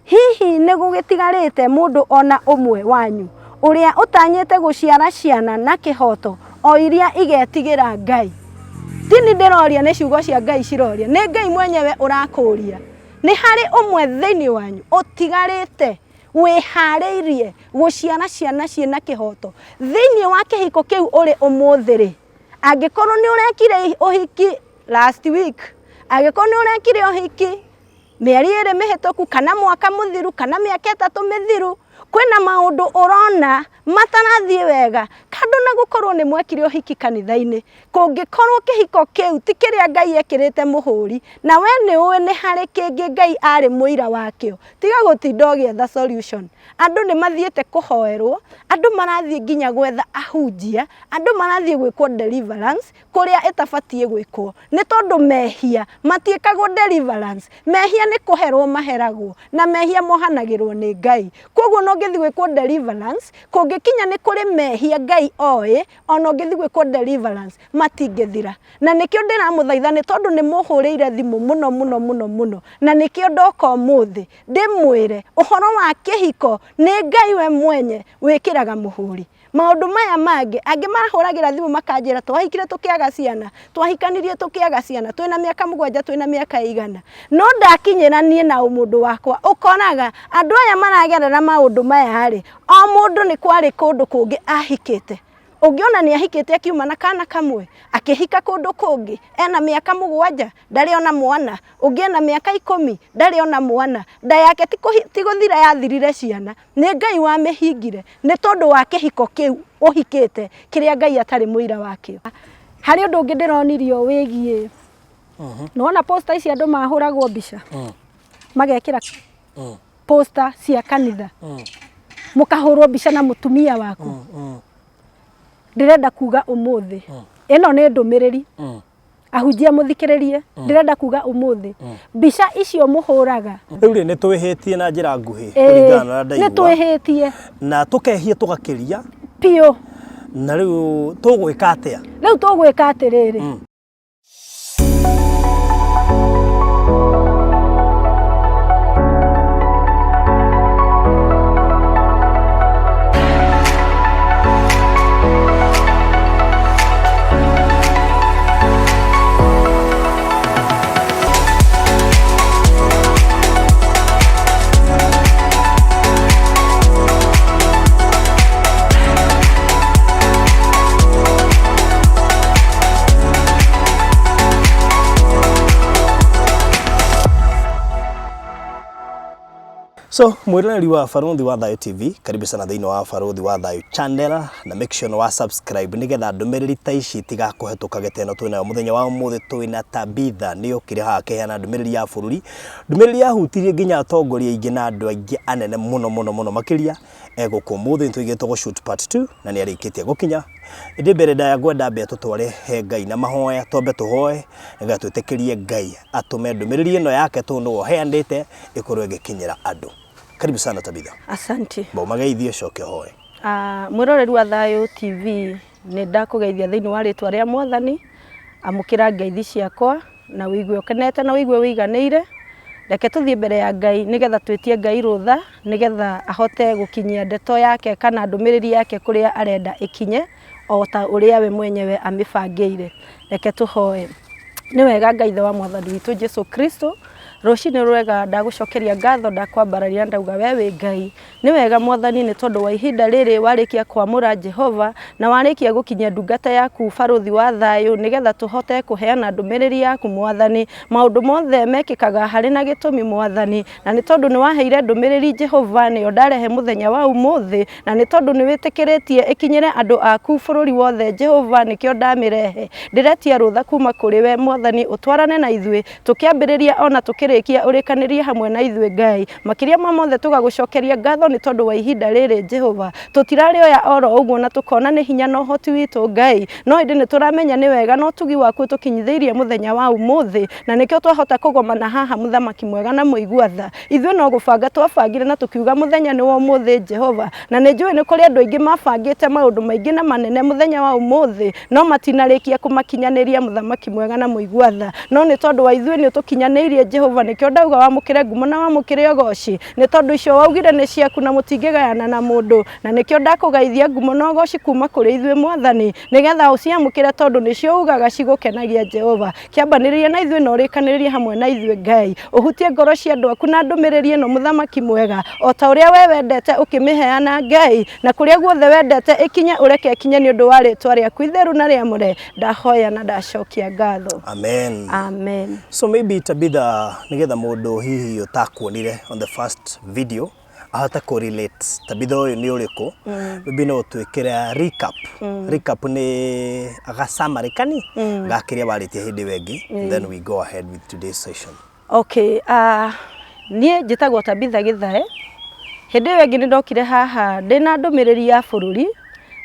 Hihi nĩ gũgĩtigarĩte mũndũ o na ũmwe wanyu ũrĩa ũtanyĩte gũciara ciana na kĩhooto, o iria igetigĩra Ngai? Ti niĩ ndĩroria, nĩ ciugo cia Ngai ciroria. Nĩ Ngai mwenyewe ũrakũũria. Nĩ harĩ ũmwe thĩinĩ wanyu ũtigarĩte wĩhaarĩirie gũciara ciana ciĩ na kĩhooto thĩinĩ wa kĩhiko kĩu ũrĩ ũmũthĩ-rĩ? Angĩkorwo nĩ ũrekire ũhiki last week, angĩkorwo nĩ ũrekire ũhiki mĩeri ĩrĩ mĩhĩtũku kana mwaka mũthiru kana mĩaka ĩtatũ mĩthiru, kwĩna maũndũ ũrona matarathiĩ wega, kando na gũkorwo nĩ mwekire ũhiki kanitha-inĩ, kũngĩkorwo kĩhiko kĩu ti kĩrĩa Ngai ekĩrĩte mũhũri, na we nĩ ũĩ nĩ harĩ kĩngĩ Ngai arĩ mũira wakĩo, tiga gũtinda ũgĩetha solution. Andũ nĩ mathiĩte kũhoerwo, andũ marathiĩ nginya gwetha ahunjia, andũ marathiĩ gwĩkwo deliverance, kũrĩa ĩtabatiĩ gwĩkwo, nĩ tondũ mehia matiĩkagwo deliverance, mehia nĩ kũherwo maheragwo, na mehia mohanagĩrwo nĩ Ngai. Koguo ona ũngĩthiĩ gwĩkwo deliverance, kũngĩkinya nĩ kũrĩ mehia Ngai oĩ, ona ũngĩthiĩ gwĩkwo deliverance, matingĩthira. Na nĩkĩo ndĩramũthaitha nĩ tondũ nĩ mũhũrĩire thimũ mũno mũno mũno mũno, na nĩkĩo ndoka ũmũthĩ, ndĩmwĩre, ũhoro wa kĩhiko nĩ Ngai we mwenye wĩkĩraga mũhũri. Maũndũ maya mangĩ, angĩ mahũragĩra thimũ makanjĩra twahikire tũkĩaga ciana, twahikanirie tũkĩaga ciana, twĩna mĩaka mũgwanja twĩna mĩaka ĩigana. No ndakinyĩra niĩ na ũmũndũ wakwa, ũkoraga andũ aya maragerera maũndũ maya rĩ, o mũndũ nĩ kwarĩ kũndũ kũngĩ ahikĩte. Ũngĩ ona nĩ ahikĩte akiuma na kana kamwe, akĩhika kũndũ kũngĩ, ena mĩaka mũgwanja, ndarĩ ona mwana. Ũngĩ ena mĩaka ikũmi, ndarĩ ona mwana. Nda yake ti gũthira yathirire ciana, Nĩ Ngai wamĩhingire nĩ tondũ wa kĩhiko kĩu ũhikĩte kĩrĩa Ngai atarĩ mũira wakĩo. Harĩ ũndũ ũngĩ ndĩronirio wĩgiĩ nĩwona poster ici andũ mahũragwo mbica magekĩra poster cia kanitha mũkahũrwo mbica na mũtumia waku. Ndĩrenda kuga ũmũthĩ ĩno nĩ ndũmĩrĩri ahunjia mũthikĩrĩrie ndĩrenda kuga ũmũthĩ mbica icio mũhũraga Rĩu rĩ nĩ twĩhĩtie na njĩra nguhĩ kũringana na ũrĩa nĩ ndaigua twĩhĩtie na tũkehia tũgakĩria biũ na rĩu tũgwĩka atĩa? Rĩu tũgwĩka atĩrĩrĩ So mwiroreri wa Barũthi wa Thayũ TV, karibu sana thĩinĩ wa Barũthi wa Thayũ channel na make sure nĩ wa subscribe nĩgetha ndũmĩrĩri ta ici itigakũhetũkage ta ĩno twĩnayo mũthenya wa ũmũthĩ. Twĩna Tabitha nĩ okire haha akĩheana ndũmĩrĩri ya bũrũri, ndũmĩrĩri yahutirie nginya atongoria aingĩ na andũ aingĩ anene mũno mũno mũno makĩria egũkũ ũmũthĩ. Nĩtũigĩtwo gũ shoot part 2 na nĩ arĩkĩtie gũkinya, ĩndĩ mbere ndaya ngwenda ambe atũtware he Ngai na mahoya, twambe tũhoe nĩgetha twĩtĩkĩrie Ngai atũme ndũmĩrĩri ĩno yake tondũ nĩwe ũheanĩte ĩkorwo ĩgĩkinyĩra andũ. Karibu sana Tabitha. Asante. Ũmageithie ũcoke ũhoe. Ah, mwĩroreri wa Thayũ TV nĩ ndakũgeithia thĩinĩ wa rĩtwa rĩa Mwathani, amũkĩra ngeithi ciakwa na wĩigue ũkenete na wĩigue wĩiganĩire. Reke tũthiĩ mbere ya Ngai nĩgetha twĩtie Ngai rũtha nĩgetha ahote gũkinyia ndeto yake kana ndũmĩrĩri yake kũrĩa arenda ĩkinye o ta ũrĩa we mwenyewe amĩbangĩire. Reke tũhoe. Nĩ wega Ngai Ithe wa Mwathani witũ Jesu Kristo, rũcinĩ rwega ndagũcokeria ngatho ndakwambararia ndauga we wĩ Ngai. Nĩ wega Mwathani nĩ tondũ wa ihinda rĩrĩ warĩkia kwamũra Jehova na warĩkia gũkinyia ndungata yaku barũthi wa thayũ nĩgetha tũhote kũheana ndũmĩrĩri yaku Mwathani. Maũndũ mothe mekĩkaga harĩ na gĩtũmi Mwathani, na nĩ tondũ nĩ waheire ndũmĩrĩri Jehova nĩyo ndarehe mũthenya wa ũmũthĩ, na nĩ tondũ nĩ wĩtĩkĩrĩtie ĩkinyĩre andũ aku bũrũri wothe Jehova nĩkĩo ndamĩrehe. Ndĩretia rũtha kuma kũrĩ we Mwathani ũtwarane na ithuĩ tũkĩambĩrĩria ona tũkĩrĩkia ũrĩkanĩrie hamwe na ithuĩ Ngai. Makĩria ma mothe tũgagũcokeria ngatho nĩ tondũ wa ihinda rĩrĩ Jehova. Tũtirarĩoya oro ũguo na tũkona nĩ hinya na ũhoti witũ Ngai, no ĩndĩ nĩ tũramenya nĩ wega na ũtugi waku ũtũkinyithĩirie mũthenya wa ũmũthĩ, na nĩkĩo twahota kũgomana haha Mũthamaki mwega na mũigua tha. Ithuĩ no gũbanga twabangire na tũkiuga mũthenya nĩ wa ũmũthĩ Jehova, na nĩ njũĩ nĩ kũrĩ andũ aingĩ mabangĩte maũndũ maingĩ na manene mũthenya wa ũmũthĩ, no matinarĩkia kũmakinyanĩria Mũthamaki mwega na mũigua tha. No nĩ tondũ wa ithuĩ nĩ ũtũkinyanĩirie Jehova. Jehova nĩkĩo ndauga wamũkĩre ngumo na wamũkĩre ũgoci nĩ tondũ icio waugire nĩ ciaku na mũtingĩgayana na mũndũ na nĩkĩo ndakũgaithia ngumo na ũgoci kuma kũrĩ ithuĩ mwathani nĩgetha ũciamũkĩre tondũ nĩcio ugaga cigũkenagia Jehova kĩambanĩrĩria na ithuĩ na ũrĩkanĩrĩrie hamwe na ithuĩ Ngai ũhutie ngoro cia andũ aku na ndũmĩrĩri ĩno mũthamaki mwega o ta ũrĩa we wendete ũkĩmĩheana Ngai na kũrĩa guothe wendete ĩkinye ũreke ĩkinye nĩ ũndũ wa rĩtwa rĩaku itheru na rĩamũre ndahoya na ndacokia ngatho. Amen. Amen. So maybe Tabitha nigetha mundu hihi utakuonire on the first video ahote kũ relate Tabitha ũyũ nĩ ũrĩkũ, maybe no ũtwĩkĩre recap. Recap nĩ aga summary kani ga kĩrĩa warĩtie hĩndĩ ĩyo ĩngĩ, then we go ahead with today's session. Okay, niĩ njĩtagwo Tabitha Gĩthae. Hĩndĩ ĩyo ĩngĩ nĩ ndokire haha ndĩna ndũmĩrĩri ya bũrũri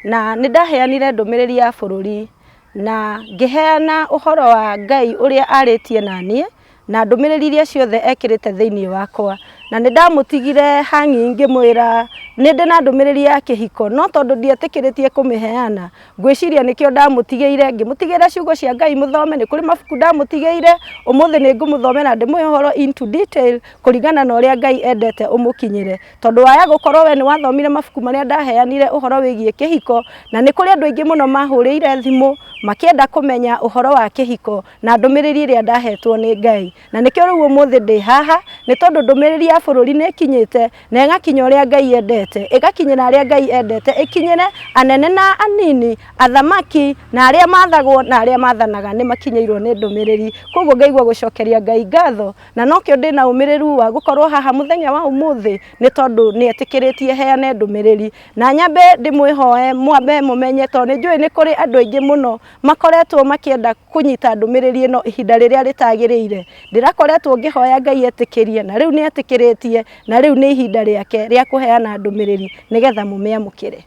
na nĩ ndaheanire ndũmĩrĩri ya bũrũri na ngĩheana ũhoro wa Ngai ũrĩa arĩtie na niĩ na ndũmĩrĩri iria ciothe ekĩrĩte thĩinĩ wakwa. Na nĩ ndamũtigire hang'i ngĩmwĩra nĩ ndĩ na ndũmĩrĩri ya kĩhiko no tondũ ndietĩkĩrĩtie kũmĩheana ngwĩciria nĩkĩo ndamũtigĩire ngĩmũtigĩra ciugo cia Ngai mũthome nĩ kũrĩ mabuku ndamũtigĩire ũmũthĩ nĩ ngũmũthomera ndĩmũhe ũhoro into detail kũringana na ũrĩa Ngai endete ũmũkinyĩre tondũ waya gũkorwo we nĩ wathomire mabuku marĩa ndaheanire ũhoro wĩgiĩ kĩhiko na nĩ kũrĩ andũ aingĩ mũno mahũrĩire thimũ makĩenda kũmenya ũhoro wa kĩhiko na ndũmĩrĩri ĩrĩa ndahetwo nĩ Ngai na nĩkĩo rĩu ũmũthĩ ndĩ haha nĩ tondũ ndũmĩrĩri ya bũrũri nĩ ĩkinyĩte na ĩgakinya ũrĩa Ngai endete ĩgakinyĩra arĩa Ngai endete ĩkinyĩre anene na anini athamaki na arĩa mathagwo na arĩa mathanaga nĩ makinyĩirwo nĩ ndũmĩrĩri koguo ngaigua gũcokeria Ngai ngatho na nokĩo ndĩna ũmĩrĩru wa gũkorwo haha mũthenya wa ũmũthĩ nĩ tondũ nĩ etĩkĩrĩtie heane ndũmĩrĩri na nyambe ndĩmwĩhoe mwambe mũmenye tondũ nĩ njũĩ nĩ kũrĩ andũ aingĩ mũno makoretwo makĩenda kũnyita ndũmĩrĩri ĩno ihinda rĩrĩa rĩtagĩrĩire ndĩrakoretwo ngĩhoya Ngai etĩkĩrie na rĩu nĩ etĩkĩrĩtie na rĩu nĩ ihinda rĩake rĩa kũheana ndũmĩrĩri nĩgetha mũmĩamũkĩre.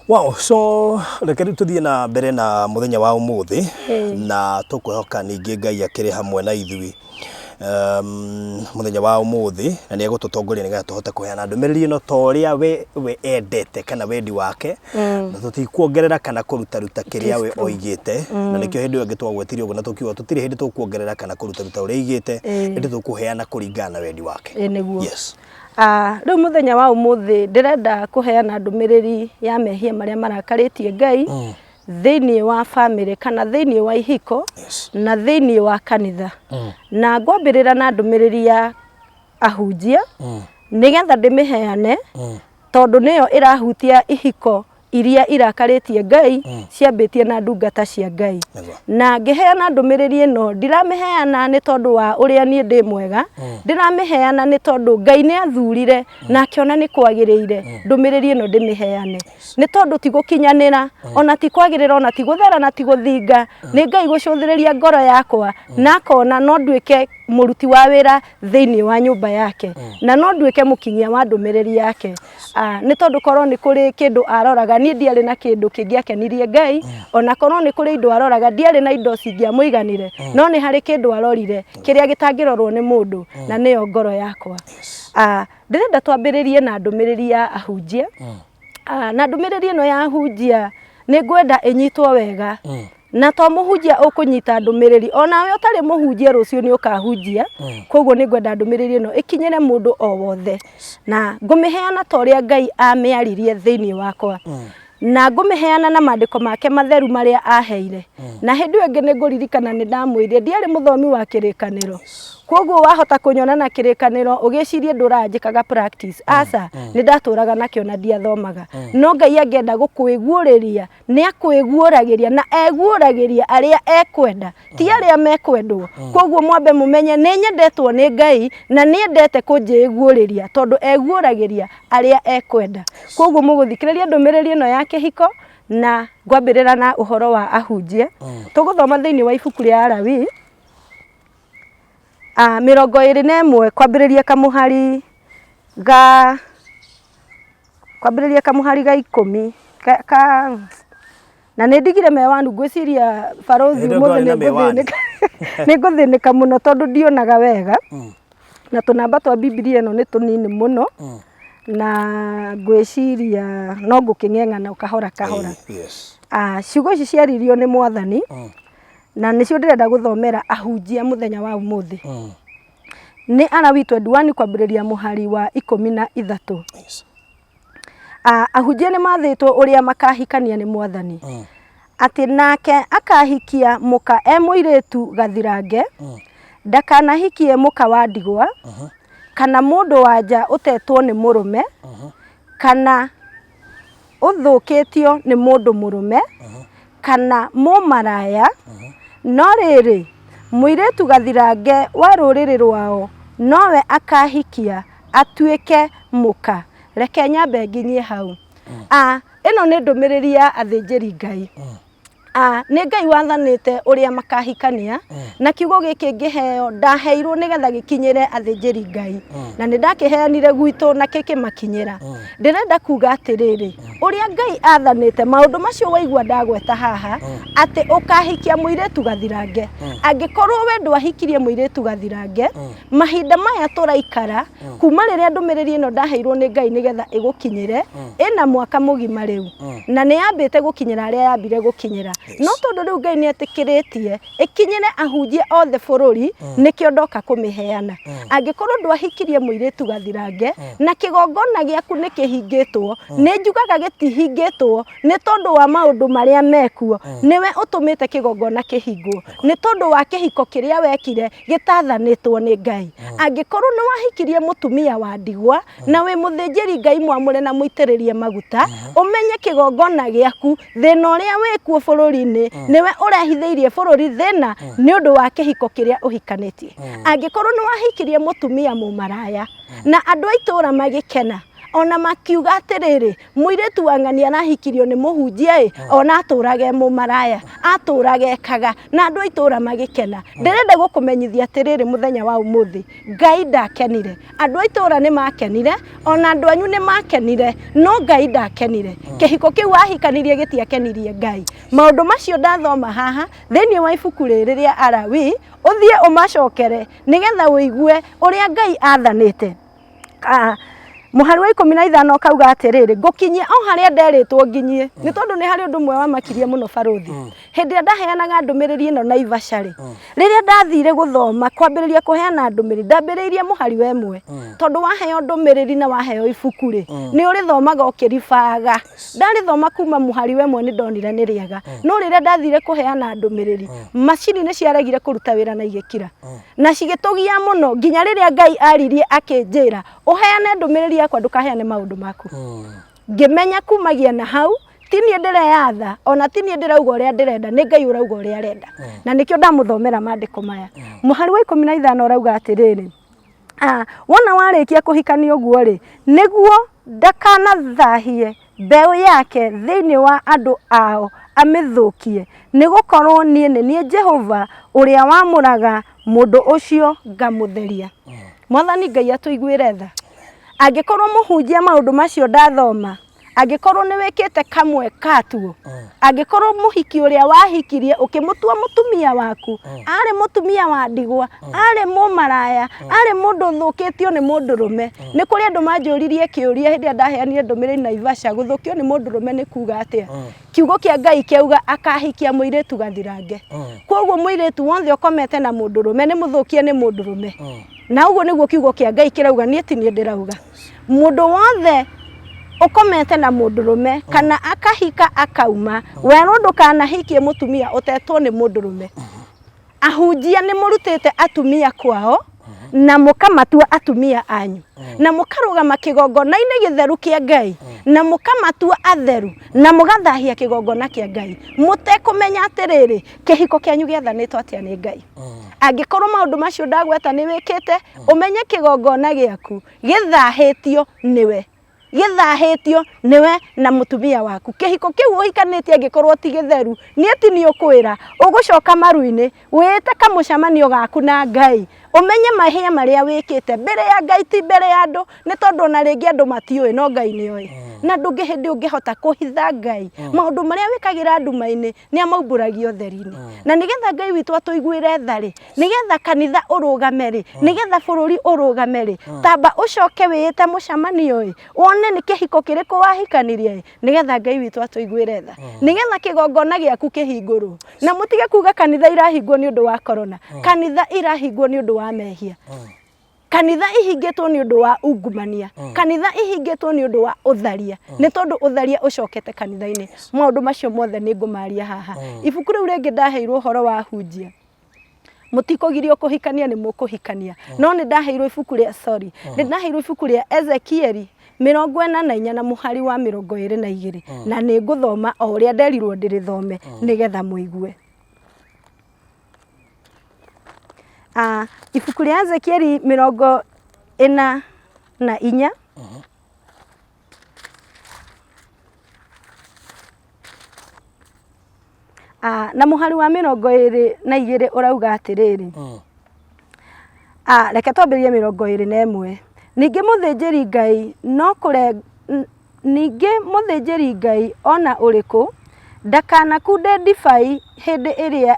Wow, so reke rĩu tũthiĩ na mbere na mũthenya wa ũmũthĩ na tũkwĩhoka ningĩ Ngai akĩrĩ hamwe na ithuĩ mũthenya wa ũmũthĩ na nĩ egũtũtongoria nĩgetha tũhote kũheana ndũmĩrĩri ĩno ta ũrĩa we endete kana wendi wake na tũtikuongerera kana kũrutaruta kĩrĩa we oigĩte na nĩkĩo hĩndĩ ĩyo ĩngĩ twagwetire ũguo na tũkiuga tũtirĩ hĩndĩ tũkuongerera kana kũrutaruta ũrĩa oigĩte ĩndĩ tũkũheana kũringana na wendi wake. Ĩĩ nĩguo. Yes. Rĩu mũthenya wa ũmũthĩ ndĩrenda kũheana ndũmĩrĩri ya mehia marĩa marakarĩtie Ngai thĩinĩ wa bamĩrĩ kana thĩinĩ wa ihiko na thĩinĩ wa kanitha. Na ngwambĩrĩra na ndũmĩrĩri ya ahunjia nĩgetha ndĩmĩheane tondũ nĩyo ĩrahutia ihiko iria irakarĩtie Ngai ciambĩtie na ndungata cia Ngai. Na ngĩheana ndũmĩrĩri ĩno ndiramĩheana nĩ tondũ wa ũrĩa niĩ ndĩ mwega, ndĩramĩheana nĩ tondũ Ngai nĩ athurire na akĩona nĩ kwagĩrĩire ndũmĩrĩri ĩno ndĩmĩheane. Nĩ tondũ ti gũkinyanĩra ona ti kwagĩrĩra ona ti gũthera na ti gũthinga, nĩ Ngai gũcũthĩrĩria ngoro yakwa na akona no nduĩke mũruti wa wĩra thĩinĩ wa nyũmba yake na no nduĩke mũkinyia wa ndũmĩrĩri yake. Nĩ tondũ korwo nĩ kũrĩ kĩndũ aroraga niĩ ndiarĩ na kĩndũ kĩngĩakenirie Ngai, ona korwo nĩ kũrĩ indo aroraga ndiarĩ na indo cingĩamũiganire, no nĩ harĩ kĩndũ arorire kĩrĩa gĩtangĩrorwo nĩ mũndũ na nĩyo ngoro yakwa. Ndĩrenda twambĩrĩrie na ndũmĩrĩri ya ahunjia. Na ndũmĩrĩri ĩno ya ahunjia nĩ ngwenda ĩnyitwo wega. Na to mũhunjia ũkũnyita ndũmĩrĩri, onawe ũtarĩ mũhunjia rũciũ nĩ ũkahunjia. Koguo nĩ ngwenda ndũmĩrĩri ĩno ĩkinyĩre mũndũ o wothe. Na ngũmĩheana ta ũrĩa Ngai amĩaririe thĩinĩ wakwa. Na ngũmĩheana na maandĩko make matheru marĩa aheire. Na hĩndĩ ĩyo ĩngĩ nĩ ngũririkana nĩ ndamwĩrire ndiarĩ mũthomi wa kĩrĩkanĩro. Koguo wahota kũnyona na kĩrĩkanĩro ũgĩcirie ndũraga njĩkaga practice. Aca, nĩ ndatũraga nakĩo na ndiathomaga. No Ngai angĩenda gũkwĩguũrĩria nĩ akwĩguũragĩria na eguũragĩria arĩa ekwenda ti arĩa mekwendwo. Koguo mwambe mũmenye nĩ nyendetwo nĩ Ngai na nĩ endete kũnjĩguũrĩria tondũ eguũragĩria arĩa ekwenda. Koguo mũgũthikĩrĩria ndũmĩrĩri ĩno ya kĩhiko na ngwambĩrĩra na ũhoro wa ahunjia. Tũgũthoma thĩinĩ wa ibuku rĩa Alawii 21 kwambĩrĩria kamũhari ga kwambĩrĩria kamũhari ga 10 ka na nĩ ndigire mewanu ngwĩciria barũthi Hĩndĩ ĩyo ũmũthĩ ndwarĩ na mĩwani. nĩ ngũthĩnĩka mũno tondũ ndionaga wega na tũnamba twa Bibilia ĩno nĩ tũnini mũno na ngwĩciria no ngũkĩng'eng'ana o kahora kahora. Yes. Ciugo ici ciaririo nĩ mwathani na nĩcio ndĩrenda gũthomera ahunjia mũthenya wa ũmũthĩ. Nĩ Alawii 21 kwambĩrĩria mũhari wa 13. Yes. Ahunjia nĩ mathĩtwo ũrĩa makahikania nĩ Mwathani. Atĩ nake akahikia mũka e mũirĩtu gathirange, ndakanahikie mũka wa ndigwa, kana mũndũ wa nja ũtetwo nĩ mũrũme, kana ũthũkĩtio nĩ mũndũ mũrũme, kana mũmaraya, no rĩrĩ, mũirĩtu gathirange wa rũrĩrĩ rwao nowe akahikia atuĩke mũka. Reke nyambe nginyie hau. Ĩno nĩ ndũmĩrĩri ya athĩnjĩri Ngai. Nĩ Ngai wathanĩte ũrĩa makahikania na kiugo gĩkĩ ngĩheo ndaheirwo nĩgetha gĩkinyĩre athĩnjĩri Ngai na nĩ ndakĩheanire gwitũ na gĩkĩmakinyĩra. Ndĩrenda kuga atĩrĩrĩ, ũrĩa Ngai athanĩte maũndũ macio waigua ndagweta haha atĩ ũkahikia mũirĩtu gathirange. Angĩkorwo we ndwahikirie mũirĩtu gathirange, mahinda maya tũraikara kuma rĩrĩa ndũmĩrĩri ĩno ndaheirwo nĩ Ngai nĩgetha ĩgũkinyĩre ĩna mwaka mũgima rĩu na nĩ yambĩte gũkinyĩra arĩa yambire gũkinyĩra no tondũ rĩu Ngai nĩ etĩkĩrĩtie ĩkinyĩre ahunjia othe bũrũri nĩkĩo ndoka kũmĩheana. Angĩkorwo ndwahikirie mũirĩtu gathirange na kĩgongona gĩaku nĩ kĩhingĩtwo, nĩ njugaga gĩtihingĩtwo nĩ tondũ wa maũndũ marĩa mekuo, nĩwe ũtũmĩte kĩgongona kĩhingwo nĩ tondũ wa kĩhiko kĩrĩa wekire gĩtathanĩtwo nĩ Ngai. Angĩkorwo nĩ wahikirie mũtumia wa ndigwa na wĩ mũthĩnjĩri Ngai mwamũre na mũitĩrĩrie maguta, ũmenye kĩgongona gĩaku thĩna ũrĩa wĩkuo bũrũri-inĩ nĩwe ũrehithĩirie bũrũri thĩna nĩ ũndũ wa kĩhiko kĩrĩa ũhikanĩtie. Angĩkorwo nĩ wahikirie mũtumia mũmaraya na andũ a itũũra magĩkena ona makiuga atĩrĩrĩ, mũirĩtu wa ng'ani arahikirio nĩ mũhunjia ĩ, ona atũraga e mũmaraya, atũraga ekaga, na andũ a itũra magĩkena. Ndĩrenda gũkũmenyithia atĩrĩrĩ mũthenya wa ũmũthĩ, Ngai ndakenire. Andũ a itũra nĩ makenire, ona andũ anyu nĩ makenire, no Ngai ndakenire. Kĩhiko kĩu wahikanirie gĩtiakenirie Ngai. Maũndũ macio ndathoma haha, thĩinĩ wa ibuku rĩrĩ rĩa Alawii, ũthiĩ ũmacokere, nĩgetha ũigue ũrĩa Ngai athanĩte. Mũhari wa 15 ũkauga atĩrĩrĩ, ngũkinyia o harĩa nderĩtwo nginyie, nĩ tondũ nĩ harĩ ũndũ ũmwe wamakirie mũno barũthi. Hĩndĩ ĩrĩa ndaheanaga ndũmĩrĩri ĩno Naivasha rĩ, rĩrĩa ndathire gũthoma kwambĩrĩria kũheana ndũmĩrĩri, ndambĩrĩirie mũhari wa 1, tondũ waheo ndũmĩrĩri na waheo ibuku rĩ, nĩ ũrĩthomaga ũkĩribaga. Ndarĩthoma kuma mũhari wa 1 nĩ ndonire nĩ rĩega, no rĩrĩa ndathire kũheana ndũmĩrĩri, macini nĩ ciaregire kũruta wĩra na igĩkira. Na cigĩtũgia mũno nginya rĩrĩa Ngai aririe akĩnjĩra ũheane ndũmĩrĩri yakwa ndũkaheane maũndũ maku. Ngĩmenya kumagia na hau ti niĩ ndĩreyatha ona ti niĩ ndĩrauga ũrĩa ndĩrenda, nĩ Ngai ũrauga ũrĩa arenda. Na nĩkĩo ndamũthomera maandĩko maya. Mũhari wa 15 ũrauga atĩrĩrĩ, wona warĩkia kũhikania ũguo rĩ, nĩguo ndakanathahie mbeũ yake thĩinĩ wa andũ ao amĩthũkie, nĩ gũkorũo niĩ nĩ niĩ Jehova ũrĩa wamũraga mũndũ ũcio ngamũtheria. Mwathani Ngai atũiguĩre tha. Angĩkorwo mũhunjia maũndũ macio ndathoma, angĩkorwo nĩ wĩkĩte kamwe katuo, angĩkorwo mũhiki ũrĩa wahikirie ũkĩmũtua mũtumia waku, arĩ mũtumia wa ndigwa, arĩ mũmaraya, arĩ mũndũ ũthũkĩtio nĩ mũndũrũme. Nĩ kũrĩ andũ manjũririe kĩũria hĩndĩ ĩrĩa ndaheanire ndũmĩrĩri Naivasha, gũthũkio nĩ mũndũrũme nĩ kuga atĩa? Kiugo kĩa Ngai kĩauga akahikia mũirĩtu gathirange. Koguo mũirĩtu wothe ũkomete na mũndũrũme nĩ mũthũkie nĩ mũndũrũme. Na ũguo nĩguo kiugo kĩa Ngai kĩrauga, niĩ ti niĩ ndĩrauga. Mũndũ wothe ũkomete na mũndũrũme kana akahika akauma, werwo ndũkanahikie mũtumia ũtetwo nĩ mũndũrũme. Ahunjia nĩ mũrutĩte atumia kwao na mũkamatua atumia anyu na mũkarũgama kĩgongona-inĩ gĩtheru kĩa Ngai na mũkamatua atheru na mũgathahia kĩgongona kĩa Ngai mũtekũmenya atĩrĩrĩ kĩhiko kĩanyu gĩathanĩtwo atĩa nĩ Ngai. Angĩkorwo maũndũ macio ndagweta nĩ wĩkĩte, ũmenye kĩgongona gĩaku gĩthahĩtio nĩwe. Gĩthahĩtio nĩwe na mũtumia waku. Kĩhiko kĩu ũhikanĩtie angĩkorwo ti gĩtheru, niĩ ti niĩ ũkwĩra, ũgũcoka maru-inĩ, wĩĩte kamũcemanio gaku na Ngai, ũmenye mahĩa marĩa wĩkĩte mbere ya Ngai ti mbere ya andũ, nĩ tondũ ona rĩngĩ andũ matiũĩ no Ngai nĩ oĩ. Na ndũngĩ hĩndĩ ũngĩhota kũhitha Ngai maũndũ marĩa wĩkagĩra nduma-inĩ, nĩ amaumbũragia ũtheri-inĩ. Na nĩgetha Ngai witũ atũiguĩre tha rĩ, nĩgetha kanitha ũrũgame rĩ, nĩgetha bũrũri ũrũgame rĩ, tamba ũcoke wĩĩte mũcemanio ĩ, wone nĩ kĩhiko kĩrĩkũ wahikanirie ĩ, nĩgetha Ngai witũ atũiguĩre tha, nĩgetha kĩgongona gĩaku kĩhingũrwo. Na mũtige kuga kanitha irahingwo nĩ ũndũ wa corona, kanitha irahingwo nĩ ũndũ wa mehia. Kanitha ihingĩtwo nĩ ũndũ wa ungumania. Kanitha ihingĩtwo nĩ ũndũ wa ũtharia. Nĩ tondũ ũtharia ũcokete kanitha-inĩ. Maũndũ macio mothe nĩ ngũmaria haha. Ibuku rĩu rĩngĩ ndaheirwo ũhoro wa hunjia. Mũtikũgirio kũhikania nĩ mũkũhikania. No nĩ ndaheirwo ibuku rĩa sorry. Nĩ ndaheirwo ibuku rĩa Ezekieli 44 na mũhari wa 22. Na nĩ ngũthoma o ũrĩa nderirwo ndĩrĩthome nĩgetha mũigue. Ah, ibuku rĩa Ezekieli 44. Ah, na mũhari wa 22 ũrauga atĩrĩrĩ. Ah, reke twambĩrĩrie 21. Ningĩ mũthĩnjĩri Ngai no kũre Ningĩ mũthĩnjĩri Ngai o na ũrĩkũ ndakanakunde ndibai hĩndĩ ĩrĩa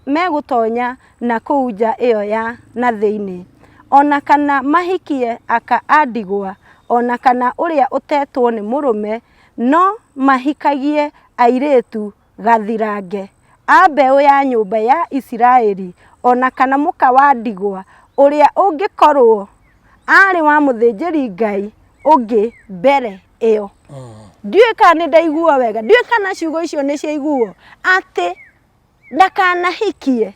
megũtonya na kũu nja ĩo ya na thĩinĩ, o na kana mahikie aka a ndigwa, o na kana ũrĩa ũtetwo nĩ mũrũme, no mahikagie airĩtu gathirange a mbeũ ya nyũmba ya Isiraeli, o na kana mũka wa ndigwa ũrĩa ũngĩkorũo aarĩ wa mũthĩnjĩri-Ngai ũngĩ mbere ĩyo. Ndiũĩ kana nĩ ndaiguo wega, ndiũĩ kana ciugo icio nĩ ciaiguo, atĩ ndakanahikie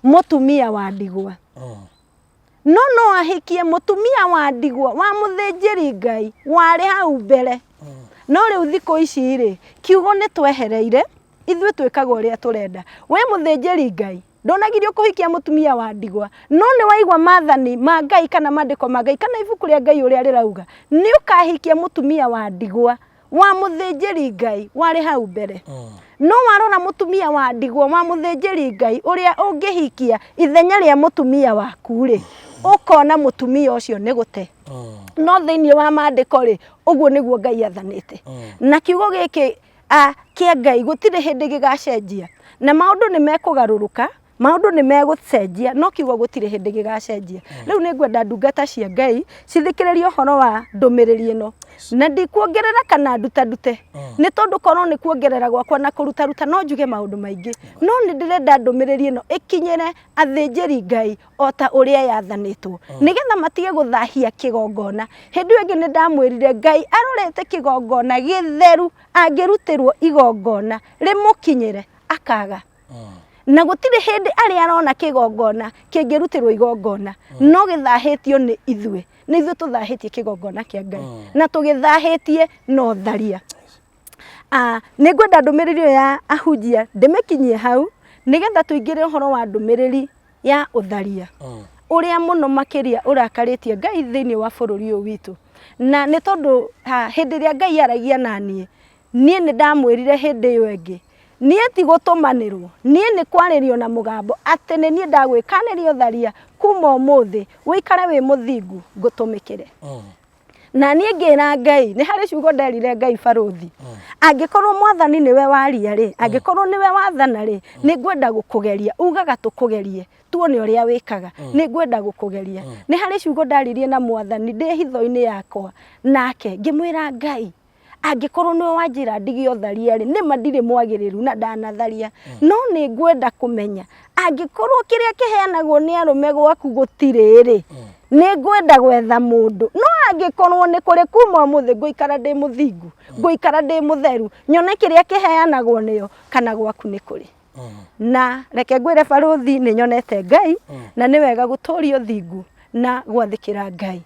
mũtumia wa ndigwa. No no ahikie mũtumia wa ndigwa wa mũthĩnjĩri Ngai warĩ hau mbere. No rĩu thikũ ici rĩ, kiugo nĩ twehereire, ithuĩ twĩkaga ũrĩa tũrenda. We mũthĩnjĩri Ngai, ndũnagirio kũhikia mũtumia wa ndigwa, no nĩ waigua mathani ma Ngai kana maandĩko ma Ngai kana ibuku rĩa Ngai ũrĩa rĩrauga, nĩ ũkahikia mũtumia wa ndigwa wa mũthĩnjĩri Ngai warĩ hau mbere. No warora mũtumia wa ndigwa wa mũthĩnjĩri Ngai ũrĩa ũngĩhikia ithenya rĩa mũtumia waku rĩ, ũkona mũtumia ũcio nĩ gũte. No thĩinĩ wa maandĩko rĩ, ũguo nĩguo Ngai athanĩte. Na kiugo gĩkĩ kĩa Ngai gũtirĩ hĩndĩ gĩgacenjia. Na maũndũ nĩ mekũgarũrũka, maũndũ nĩ megũcenjia, no kiugo gũtirĩ hĩndĩ gĩgacenjia. Rĩu nĩ ngwenda ndungata cia Ngai cithikĩrĩrie ũhoro wa ndũmĩrĩri ĩno. Na ndikuongerera kana ndutandute. Nĩ tondũ korwo nĩ kuongerera gwakwa na kũrutaruta no njuge maũndũ maingĩ. No nĩ ndĩrenda ndũmĩrĩri ĩno ĩkinyĩre athĩnjĩri Ngai o ta ũrĩa yathanĩtwo. Nĩgetha matige gũthahia kĩgongona. Hĩndĩ ĩyo ĩngĩ nĩ ndamwĩrire Ngai arorete kĩgongona gĩtheru angĩrutĩrwo igongona rĩmũkinyĩre akaga. Na gũtirĩ hĩndĩ arĩa arona kĩgongona kĩngĩrutĩrwo igongona no gĩthahĩtio nĩ ithuĩ. Nĩ ithuĩ tũthahĩtie kĩgongona kĩa Ngai. Na tũgĩthahĩtie na ũtharia. Nĩ ngwenda ndũmĩrĩri ĩyo ya ahunjia ndĩmĩkinyie hau nĩgetha tũingĩre ũhoro wa ndũmĩrĩri ya ũtharia. Ũrĩa mũno makĩria ũrakarĩtie Ngai thĩinĩ wa bũrũri ũyũ witũ. Na nĩ tondũ hĩndĩ ĩrĩa Ngai aragia na niĩ, niĩ nĩ ndamwĩrire hĩndĩ ĩyo ĩngĩ, niĩ ti gũtũmanĩrwo, niĩ nĩ kwarĩrio na mũgambo atĩ nĩ niĩ ndagwĩkanĩria ũtharia kuma ũmũthĩ, ũikare wĩ mũthingu ngũtũmĩkĩre. Na niĩ ngĩra Ngai, nĩ harĩ ciugo nderire Ngai barũthi, angĩkorwo mwathani nĩwe waria rĩ, angĩkorwo nĩwe wathana rĩ, nĩ ngwenda gũkũgeria, ugaga tũkũgerie, tuone ũrĩa wĩkaga, nĩ ngwenda gũkũgeria. Nĩ harĩ ciugo ndaririe na mwathani ndĩ hitho-inĩ yakwa nake, ngĩmwĩra Ngai, angĩkorwo nĩwe wanjĩra ndige ũtharia rĩ, nĩma ndirĩ mwagĩrĩru na ndanatharia, no nĩ ngwenda kũmenya angĩkorwo kĩrĩa kĩheanagwo nĩ arũme gwaku gũtirĩ rĩ, nĩ ngwenda gwetha mũndũ, no angĩkorwo nĩ kũrĩ kuma ũmũthĩ ngũikara ndĩ mũthingu, ngũikara ndĩ mũtheru, nyone kĩrĩa kĩheanagwo nĩo kana gwaku nĩ kũrĩ. Na reke ngwĩre barũthi nĩ nyonete Ngai na nĩ wega gũtũria ũthingu na gwathĩkĩra Ngai.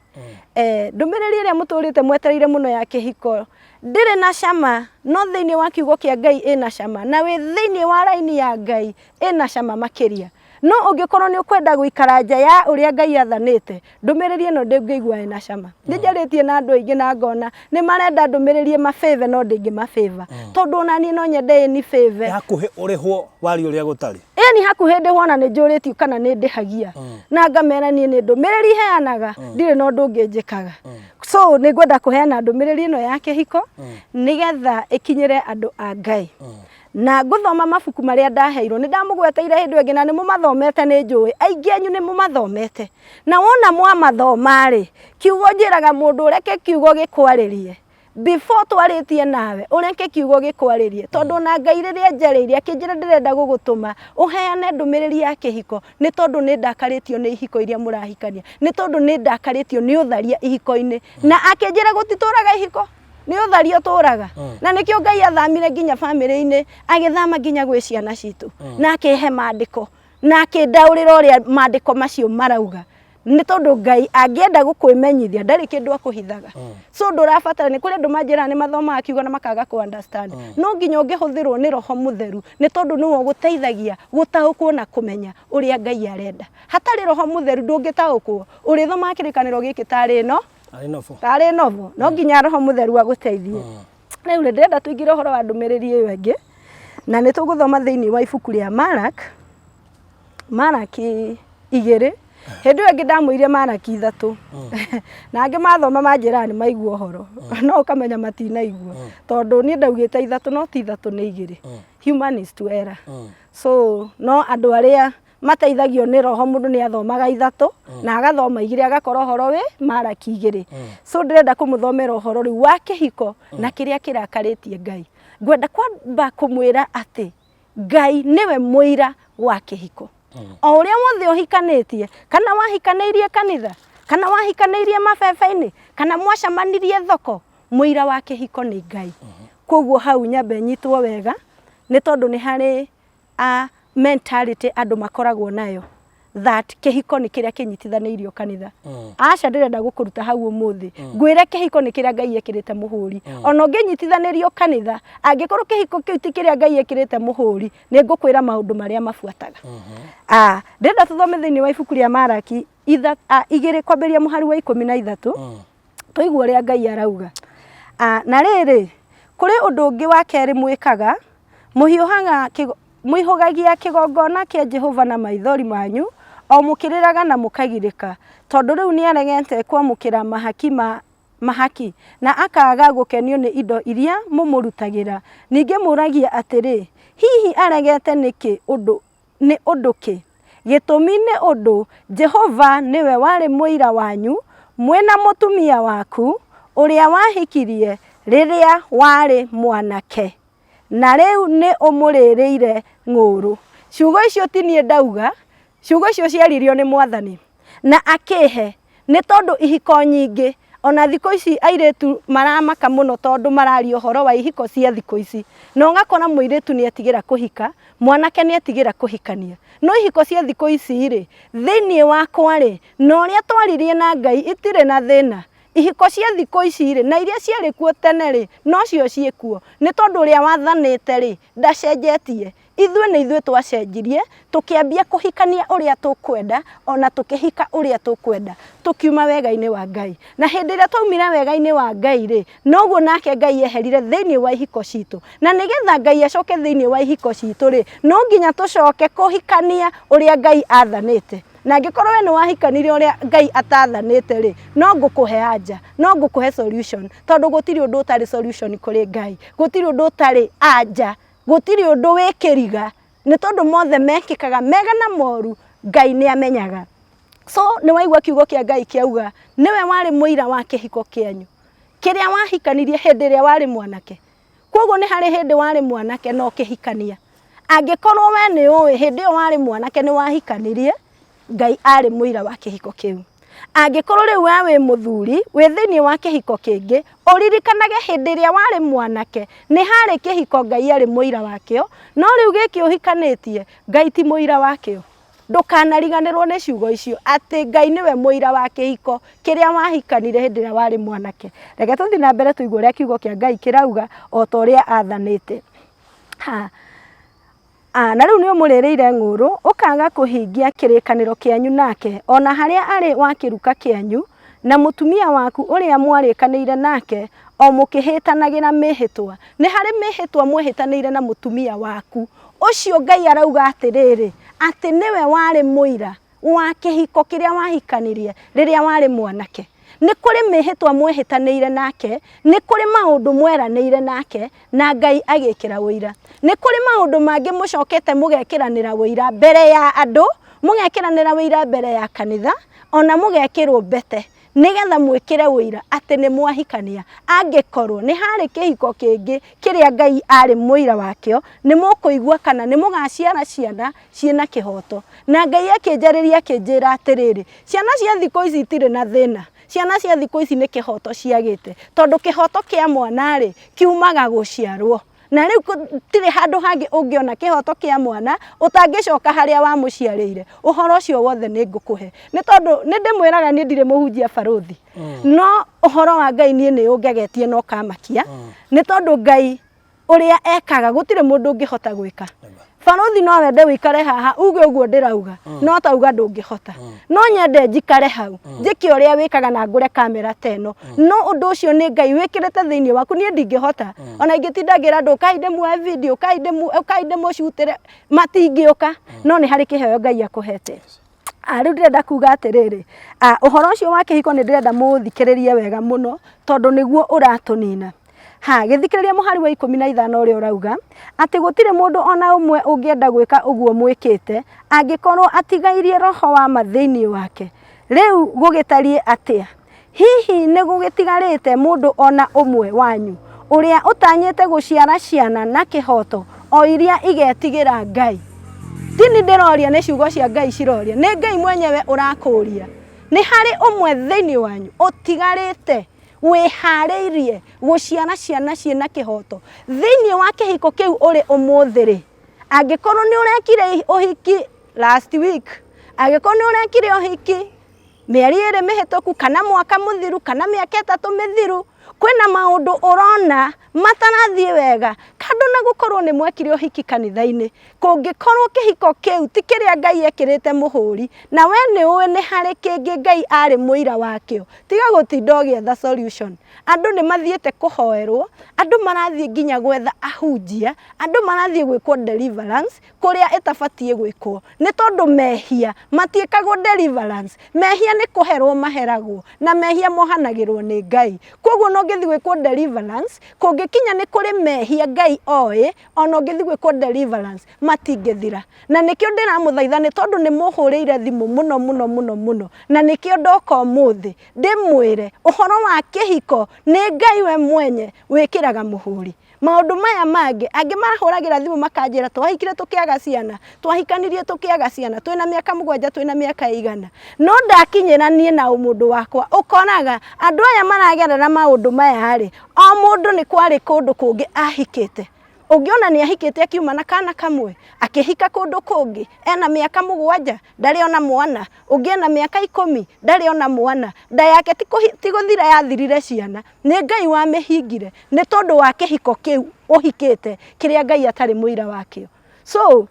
Ndũmĩrĩri ĩrĩa mũtũrĩte mwetereire mũno ya kĩhiko ndĩrĩ na cama, no thĩinĩ wa kiugo kĩa Ngai ĩna cama, na wĩ thĩinĩ wa raini ya Ngai ĩna cama makĩria. No ũngĩkorwo nĩ ũkwenda gũikara nja ya ũrĩa Ngai athanĩte, ndũmĩrĩri ĩno ndũngĩigua ĩna cama. Nĩ njarĩtie na andũ aingĩ na ngona nĩ marenda ndũmĩrĩri ĩmabĩbe no ndĩngĩmabĩba. Tondũ ona niĩ no nyende ĩnibĩbe. Hakuhĩ ũrĩhwo waria ũrĩa gũtarĩ. Ĩni hakuhĩ ndĩhwo na nĩ njũrĩtio kana nĩ ndĩhagia. Na ngamera niĩ nĩ ndũmĩrĩri heanaga, ndirĩ na ũndũ ũngĩ njĩkaga. So nĩ ngwenda kũheana ndũmĩrĩri ĩno ya kĩhiko nĩgetha ĩkinyĩre andũ a Ngai. Na ngũthoma mabuku marĩa ndaheirwo, nĩ ndamũgweteire hĩndĩ ĩyo ĩngĩ na nĩ mũmathomete nĩ njũĩ, aingĩ anyu nĩ mũmathomete. Na wona mwamathoma rĩ, kiugo njĩraga mũndũ ũreke kiugo gĩkwarĩrie. Before twarĩtie nawe, ũreke kiugo gĩkwarĩrie. Tondũ ona Ngai rĩrĩa anjarĩirie akĩnjĩra ndĩrenda gũgũtũma ũheane ndũmĩrĩri ya kĩhiko, nĩ tondũ nĩ ndakarĩtio nĩ ihiko iria mũrahikania. Nĩ tondũ nĩ ndakarĩtio nĩ ũtharia ihiko-inĩ. Na akĩnjĩra gũtitũraga ihiko, nĩ ũtharia ũtũraga. Na nĩkĩo Ngai athamire nginya bamĩrĩ-inĩ, agĩthama nginya gwĩ ciana citũ. Na akĩhe mandĩko, na akĩndaũrĩra ũrĩa mandĩko macio marauga. Nĩ tondũ Ngai angĩenda gũkwĩmenyithia ndarĩ kĩndũ akũhithaga. So ndũrabatara, nĩ kũrĩ andũ manjĩraga nĩ mathomaga kiugo na makaga kũ understand. No nginya ũngĩhũthĩrwo nĩ Roho Mũtheru nĩ tondũ nĩwe ũgũteithagia gũtaũkwo na kũmenya ũrĩa Ngai arenda. Hatarĩ Roho Mũtheru ndũngĩtaũkwo. Ũrĩthomaga kĩrĩkanĩro gĩkĩ tarĩ no Tarĩ novel. Tarĩ novel. No nginya Roho Mũtheru agũteithie. Rĩu rĩ, ndĩrenda tũingĩre ũhoro wa ndũmĩrĩri ĩyo ĩngĩ, na nĩ tũgũthoma thĩinĩ wa ibuku rĩa Mark, Maraki igĩrĩ, hĩndĩ ĩyo ĩngĩ ndamwĩrire Maraki ithatũ, na angĩ mathoma manjĩraga nĩ maigua ũhoro, no ũkamenya matinaigua, tondũ niĩ ndaugĩte ithatũ no ti ithatũ nĩ igĩrĩ. Human is to error. So no andũ arĩa mateithagio nĩ roho mũndũ nĩ athomaga ithatũ na agathoma igĩrĩ agakora ũhoro wĩ Maraki igĩrĩ. So ndĩrenda kũmũthomera ũhoro rĩu wa kĩhiko na kĩrĩa kĩrakarĩtie Ngai. Ngwenda kwamba kũmwĩra atĩ Ngai nĩwe mũira wa kĩhiko. O ũrĩa wothe ũhikanĩtie, kana wahikanĩirie kanitha, kana wahikanĩirie mabebe-inĩ, kana mwacemanirie thoko, mũira wa kĩhiko nĩ Ngai. Koguo hau nyambe nyitwo wega, nĩ tondũ nĩ harĩ a mentality andũ makoragwo nayo that kĩhiko nĩ kĩrĩa kĩnyitithanĩirio kanitha. Aca, ndĩrenda gũkũruta hau ũmũthĩ. Ngwĩre kĩhiko nĩ kĩrĩa Ngai ekĩrĩte mũhũri. Ona ũngĩnyitithanĩrio kanitha, angĩkorwo kĩhiko kĩu ti kĩrĩa Ngai ekĩrĩte mũhũri, nĩ ngũkwĩra maũndũ marĩa mabuataga. Ah, ndĩrenda tũthome thĩinĩ wa ibuku rĩa Maraki 2 kwambĩrĩria mũhari wa 13. Tũigue ũrĩa Ngai arauga. Ah, na rĩrĩ, kũrĩ ũndũ ũngĩ wa kerĩ mwĩkaga, mũhiũhaga mũihũgagia kĩgongona kĩa Jehova na maithori manyu, o mũkĩrĩraga na mũkagirĩka, tondũ rĩu nĩaregete kwamũkĩra mahaki ma mahaki, na akaaga gũkenio nĩ indo iria mũmũrutagĩra. Ningĩ mũũragia atĩrĩ, Hihi aregete nĩkĩ ũndũ nĩ ũndũ kĩ? Gĩtũmi nĩ ũndũ Jehova nĩwe warĩ mũira wanyu, mwĩ na mũtumia waku, ũrĩa wahikirie rĩrĩa warĩ mwanake. Na rĩu nĩ ũmũrĩrĩire ng'ũũrũ. Ciugo icio ti niĩ ndauga, ciugo icio ciaririo nĩ Mwathani. Na akĩhe, nĩ tondũ ihiko nyingĩ, ona thikũ ici airĩtu maramaka mũno tondũ mararia ũhoro wa ihiko cia thikũ ici. Na ũgakora mũirĩtu nĩ etigĩra kũhika, mwanake nĩ etigĩra kũhikania. No ihiko cia thikũ ici rĩ, thĩinĩ wakwa rĩ, na ũrĩa twaririe na Ngai itirĩ na thĩna. Ihiko cia thikũ ici rĩ, na iria ciarĩ kuo tene rĩ, nocio ciĩkuo. Nĩ tondũ ũrĩa wathanĩte rĩ, ndacenjetie. Ithuĩ nĩ ithuĩ twacenjirie, tũkĩambia kũhikania ũrĩa tũkwenda, ona tũkĩhika ũrĩa tũkwenda, tũkiuma wega-inĩ wa Ngai. Na hĩndĩ ĩrĩa twaumire wega-inĩ wa Ngai rĩ, noguo nake Ngai eherire thĩinĩ wa ihiko citũ. Na nĩgetha Ngai acoke thĩinĩ wa ihiko citũ rĩ, no nginya tũcoke kũhikania ũrĩa Ngai athanĩte. Na angĩkorwo we nĩ wahikanirie ũrĩa Ngai atathanĩte rĩ, no ngũkũhe anja, no ngũkũhe solution, tondũ gũtirĩ ũndũ ũtarĩ solution kũrĩ Ngai, gũtirĩ ũndũ ũtarĩ anja, gũtirĩ ũndũ wĩ kĩriga, nĩ tondũ mothe mekĩkaga mega na moru, Ngai nĩ amenyaga. So nĩ waigua kiugo kĩa Ngai kĩauga, nĩwe warĩ mũira wa kĩhiko kĩanyu, kĩrĩa wahikanirie hĩndĩ ĩrĩa warĩ mwanake. Kwoguo nĩ harĩ hĩndĩ warĩ mwanake na ũkĩhikania. Angĩkorwo we nĩ ũĩ hĩndĩ ĩyo warĩ mwanake nĩ wahikanirie, Ngai arĩ mũira wa kĩhiko kĩu. Angĩkorwo rĩu we wĩ mũthuri, wĩ thĩinĩ wa kĩhiko kĩngĩ, ũririkanage hĩndĩ ĩrĩa warĩ mwanake, nĩ harĩ kĩhiko Ngai arĩ mũira wakĩo, no rĩu gĩkĩ ũhikanĩtie, Ngai ti mũira wakĩo. Ndũkanariganĩrwo nĩ ciugo icio atĩ Ngai nĩwe mũira wa kĩhiko kĩrĩa wahikanire hĩndĩ ĩrĩa warĩ mwanake. Reke tũthiĩ na mbere tũigue ũrĩa kiugo kĩa Ngai kĩrauga o ta ũrĩa athanĩte. Ha. Ah, na rĩu nĩ ũmũrĩrĩire ng'ũũrũ, ũkaaga kũhingia kĩrĩkanĩro kĩanyu nake, o na harĩa arĩ wa kĩruka kĩanyu, na mũtumia waku ũrĩa mwarĩkanĩire nake, o mũkĩhĩtanagĩra mĩĩhĩtwa. Nĩ harĩ mĩĩhĩtwa mwehĩtanĩire na mũtumia waku. Ũcio Ngai arauga atĩrĩrĩ, atĩ nĩwe warĩ mũira wa kĩhiko kĩrĩa wahikanirie rĩrĩa warĩ mwanake. Nĩ kũrĩ mĩĩhĩtwa mwehĩtanĩire nake, nĩ kũrĩ maũndũ mweranĩire nake, na Ngai agĩkĩra ũira. Nĩ kũrĩ maũndũ mangĩ mũcokete mũgekĩranĩra ũira mbere ya andũ, mũgekĩranĩra ũira mbere ya kanitha, ona mũgekĩrwo mbete. Nĩgetha mwĩkĩre ũira atĩ nĩ mwahikania. Angĩkorwo nĩ harĩ kĩhiko kĩngĩ kĩrĩa Ngai arĩ mũira wakĩo, nĩ mũkũigua kana nĩ mũgaciara ciana ciĩna kĩhoto. Na Ngai akĩnjarĩria akĩnjĩra atĩrĩrĩ, ciana cia thikũ ici itirĩ na thĩna, ciana cia thikũ ici nĩ kĩhoto ciagĩte, tondũ kĩhoto kĩa mwana-rĩ, kiumaga gũciarwo. Na rĩu gũtirĩ handũ hangĩ ũngĩona kĩhoto kĩa mwana ũtangĩcoka harĩa wamũciarĩire. Ũhoro ũcio wothe nĩ ngũkũhe. Nĩ tondũ nĩ ndĩmwĩraga niĩ ndirĩ mũhunjia barũthi. No ũhoro wa Ngai niĩ nĩ ũngegetie na ũkamakia. Nĩ tondũ Ngai ũrĩa ekaga gũtirĩ mũndũ ũngĩhota gwĩka. Barũthi no wende ũikare haha uge ũguo ndĩrauga no tauga ndũngĩhota. No nyende njikare hau njĩke ũrĩa wĩkaga na ngũre kamera ta ĩno. No ũndũ ũcio nĩ Ngai wĩkĩrĩte thĩinĩ waku niĩ ndingĩhota. Ona ingĩtinda ngĩra andũ ũkai ndĩmuoe video ũkai ũkai ndĩmũcutĩre matingĩũka. No nĩ harĩ kĩheo Ngai akũhete. Ah, rĩu ndĩrenda kuga atĩrĩrĩ, ah, ũhoro ũcio wa kĩhiko nĩ ndĩrenda mũũthikĩrĩrie wega mũno tondũ nĩguo ũratũnina. Ha, gĩthikĩrĩrie mũhari wa 15 ũrĩa ũrauga atĩ gũtirĩ mũndũ ona ũmwe ũngĩenda gwĩka ũguo mwĩkĩte angĩkorwo atigairie roho wa ma thĩinĩ wake. Rĩu gũgĩtariĩ atĩa? Hihi nĩ gũgĩtigarĩte mũndũ o na ũmwe wanyu ũrĩa ũtanyĩte gũciara ciana na kĩhooto, o iria igetigĩra Ngai? Ti niĩ ndĩroria, nĩ ciugo cia Ngai ciroria. Nĩ Ngai mwenyewe ũrakũũria. Nĩ harĩ ũmwe thĩinĩ wanyu ũtigarĩte wĩhaarĩirie gũciara ciana ciĩ na kĩhooto? Thĩinĩ wa kĩhiko kĩu ũrĩ ũmũthĩ-rĩ, angĩkorwo nĩ ũrekire ũhiki last week, angĩkorwo nĩ ũrekire ũhiki mĩeri ĩrĩ mĩhĩtũku kana mwaka mũthiru kana mĩaka 3 mĩthiru, kwĩna maũndũ ũrona matarathiĩ wega, kando na gũkorwo nĩ mwekire ũhiki kanitha-inĩ, kũngĩkorwo kĩhiko kĩu ti kĩrĩa Ngai ekĩrĩte mũhũri, na we nĩ ũĩ nĩ harĩ kĩngĩ Ngai arĩ mũira wakĩo, tiga gũtinda ũgĩetha solution. Andũ nĩ mathiĩte kũhoerwo, andũ marathiĩ nginya gwetha ahunjia, andũ marathiĩ gwĩkwo deliverance, kũrĩa ĩtabatiĩ gwĩkwo, nĩ tondũ mehia matiĩkagwo deliverance, mehia nĩ kũherwo maheragwo, na mehia mohanagĩrwo nĩ Ngai. Koguo ona ũngĩthiĩ gwĩkwo deliverance, kũngĩkinya nĩ kũrĩ mehia Ngai oĩ, ona ũngĩthiĩ gwĩkwo deliverance, matingĩthira. Na nĩkĩo ndĩramũthaitha nĩ tondũ nĩ mũhũrĩire thimũ mũno mũno mũno mũno, na nĩkĩo ndoka ũmũthĩ, ndĩmwĩre ũhoro wa kĩhiko nĩ Ngai we mwenye wĩkĩraga mũhũri. Maũndũ maya mangĩ, angĩ mahũragĩra thimũ makanjĩra twahikire tũkĩaga ciana, twahikanirie tũkĩaga ciana, twĩna mĩaka 7, twĩna mĩaka ĩigana. No ndakinyĩra niĩ na ũmũndũ wakwa, ũkoraga andũ aya maragerera maũndũ maya rĩ, o mũndũ nĩ kwarĩ kũndũ kũngĩ ahikĩte. Ũngĩ ona nĩ ahikĩte akiuma na kana kamwe, akĩhika kũndũ kũngĩ, ena mĩaka 7, ndarĩ ona mwana. Ũngĩ ena mĩaka 10, ndarĩ ona mwana. Nda yake ti gũthira yathirire ciana, nĩ Ngai wamĩhingire nĩ tondũ wa kĩhiko kĩu ũhikĩte kĩrĩa Ngai atarĩ mũira wakĩo. So,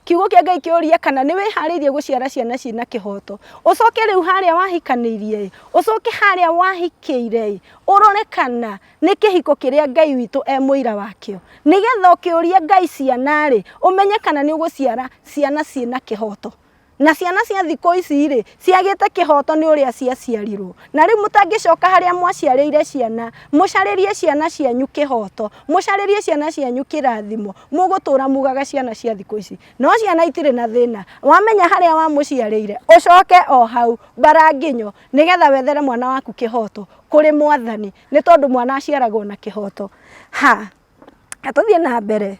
kiugo kĩa Ngai kĩũria kana nĩ wĩharĩirie gũciara ciana ciĩna kĩhoto. Ũcoke rĩu harĩa wahikanĩirie ĩ, ũcoke harĩa wahikĩire ĩ, ũrore kana nĩ kĩhiko kĩrĩa Ngai witũ e mũira wakĩo. Nĩgetha ũkĩũria Ngai ciana rĩ, ũmenye kana nĩ ũgũciara ciana ciĩna kĩhoto. Na ciana cia thikũ ici rĩ, ciagĩte kĩhoto nĩ ũrĩa ciaciarirwo. Na rĩu mũtangĩcoka harĩa mwaciarĩire ciana, mũcarĩrie ciana cianyu kĩhoto, mũcarĩrie ciana cianyu kĩrathimo, mũgũtũra mugaga ciana cia thikũ ici. No ciana itirĩ na thĩna, wamenya harĩa wamũciarĩire, ũcoke o hau mbaranginyo, nĩgetha wethere mwana waku kĩhoto kũrĩ Mwathani, nĩ tondũ mwana aciaragwo na kĩhoto. Ha, tũthiĩ na mbere.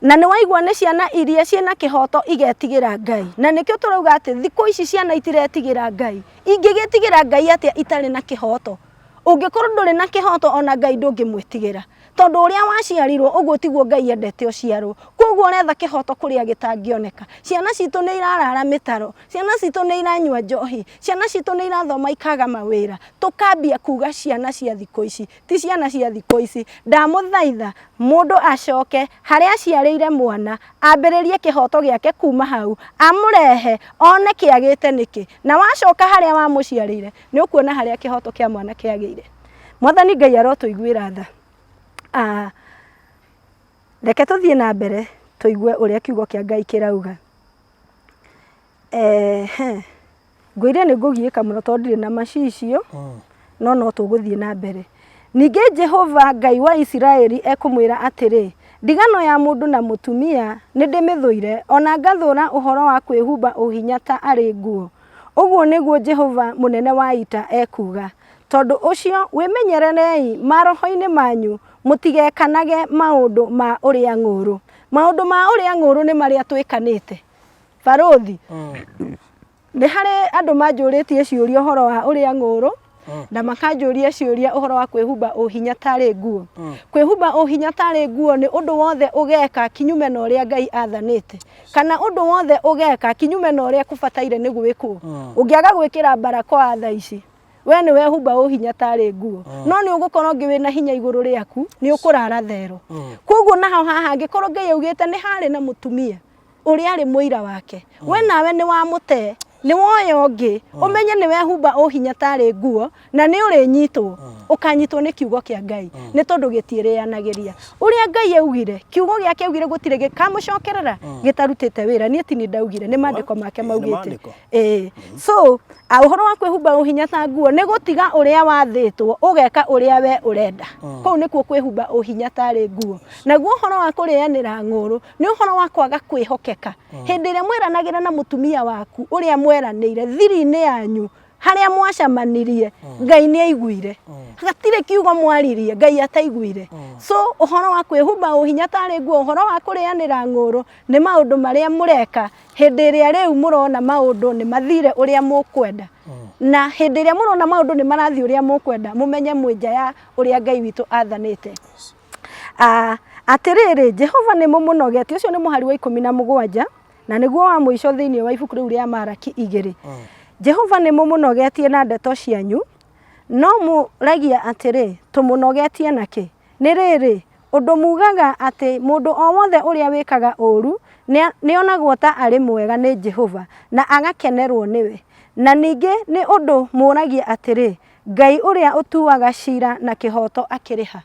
Na nĩ waigua nĩ ciana iria ciĩna kĩhoto igetigĩra Ngai. Na nĩkĩo tũrauga atĩ thikũ ici ciana itiretigĩra Ngai. Ingĩgĩtigĩra Ngai atĩa itarĩ na kĩhoto? Ũngĩkorwo ndũrĩ na kĩhoto ona Ngai ndũngĩmwĩtigĩra. Tondũ ũrĩa waciarirwo ũguo tiguo Ngai endete ũciarwo. Koguo ũretha kĩhoto kũrĩa gĩtangĩoneka. Ciana citũ nĩ irarara mĩtaro, ciana citũ nĩ iranyua njohi, ciana citũ nĩ irathoma ikaga mawĩra. Tũkambia kuga ciana cia thikũ ici ti ciana cia thikũ ici. Ndamũthaitha mũndũ acoke harĩa aciarĩire mwana, ambĩrĩrie kĩhoto gĩake kuma hau, amũrehe one kĩagĩte nĩkĩ. Na wacoka harĩa wamũciarĩire, nĩ ũkuona harĩa kĩhoto kĩa mwana kĩagĩire. Mwathani Ngai arotũiguĩra tha. Reke tũthiĩ na mbere tũigue ũrĩa kiugo kĩa Ngai kĩrauga. Ngwĩrire nĩ ngũgiĩka mũno tondũ ndirĩ na macicio, no no tũgũthiĩ na mbere. Ningĩ Jehova Ngai wa Isiraeli ekũmwĩra atĩrĩ, ndigano ya mũndũ na mũtumia nĩ ndĩmĩthũire, o na ngathũũra ũhoro wa kwĩhumba ũhinya ta arĩ nguo. Ũguo nĩguo Jehova mũnene wa ita ekuuga. Tondũ ũcio wĩmenyererei maroho-inĩ manyu, mũtigekanage maũndũ ma ũrĩa ng'ũũrũ. Maũndũ ma ũrĩa ng'ũũrũ nĩ marĩa twĩkanĩte. Barũthi, nĩ harĩ andũ manjũrĩtie ciũria ũhoro wa ũrĩa ng'ũũrũ, na makanjũria ciũria ũhoro wa kwĩhumba ũhinya tarĩ nguo. Kwĩhumba ũhinya tarĩ nguo nĩ ũndũ wothe ũgeka kinyume na ũrĩa Ngai athanĩte, kana ũndũ wothe ũgeka kinyume na ũrĩa kũbataire nĩ gwĩkwo. Ũngĩaga gwĩkĩra barakoa thaa ici, we nĩ wehumba ũhinya tarĩ nguo, no nĩ ũgũkorwo ũngĩ wĩna hinya igũrũ rĩaku, nĩ ũkũrara thero. Koguo naho haha angĩkorwo Ngai augĩte nĩ harĩ na mũtumia ũrĩa arĩ mũira wake, we nawe nĩ wamũte, nĩ woya ũngĩ, ũmenye nĩ wehumba ũhinya tarĩ nguo, na nĩ ũrĩnyitwo, ũkanyitwo nĩ kiugo kĩa Ngai, nĩ tondũ gĩtiĩrĩanagĩria. Ũrĩa Ngai augire, kiugo gĩake augire gũtirĩ gĩkamũcokerera gĩtarutĩte wĩra. Niĩ ti niĩ ndaugire, nĩ maandĩko make Ĩĩ, nĩ maugĩte. maandĩko. Ĩĩ. So, ũhoro wa kwĩhumba ũhinya ta nguo nĩ gũtiga ũrĩa wathĩtwo ũgeka ũrĩa we ũrenda. Kũu nĩkuo kwĩhumba ũhinya tarĩ nguo. Naguo ũhoro wa kũrĩanĩra ng'ũrũ nĩ ũhoro wa kwaga kwĩhokeka. Hĩndĩ ĩrĩa mweranagĩra na mũtumia waku ũrĩa mweranĩire thiri-inĩ yanyu harĩa mwacemanirie, Ngai nĩ aiguire. Hatirĩ kiugo mwaririe Ngai ataiguire. So ũhoro wa kwĩhumba ũhinya tarĩ nguo, ũhoro wa kũrĩanĩra ng'ũrũ nĩ maũndũ marĩa mũreka hĩndĩ ĩrĩa rĩu mũrona maũndũ nĩ mathire ũrĩa mũkwenda. Na hĩndĩ ĩrĩa mũrona maũndũ nĩ marathiĩ ũrĩa mũkwenda, mũmenye mwĩ nja ya ũrĩa Ngai witũ athanĩte. Atĩrĩrĩ, Jehova nĩ mũmũnogetie, ũcio nĩ mũhari wa 17, na nĩguo wa mũico thĩinĩ wa ibuku rĩu rĩa Maraki 2. Jehova nĩ mũmũnogetie na ndeto cianyu, no mũragia atĩrĩ, tũmũnogetie na kĩ? Nĩ rĩrĩ, ũndũ mugaga atĩ mũndũ o wothe ũrĩa wĩkaga ũũru nĩonagwo ta arĩ mwega nĩ Jehova, na agakenerwo nĩwe. Na ningĩ nĩ ũndũ mũũragia atĩrĩ, Ngai ũrĩa ũtuaga ciira na kĩhooto akĩrĩ ha?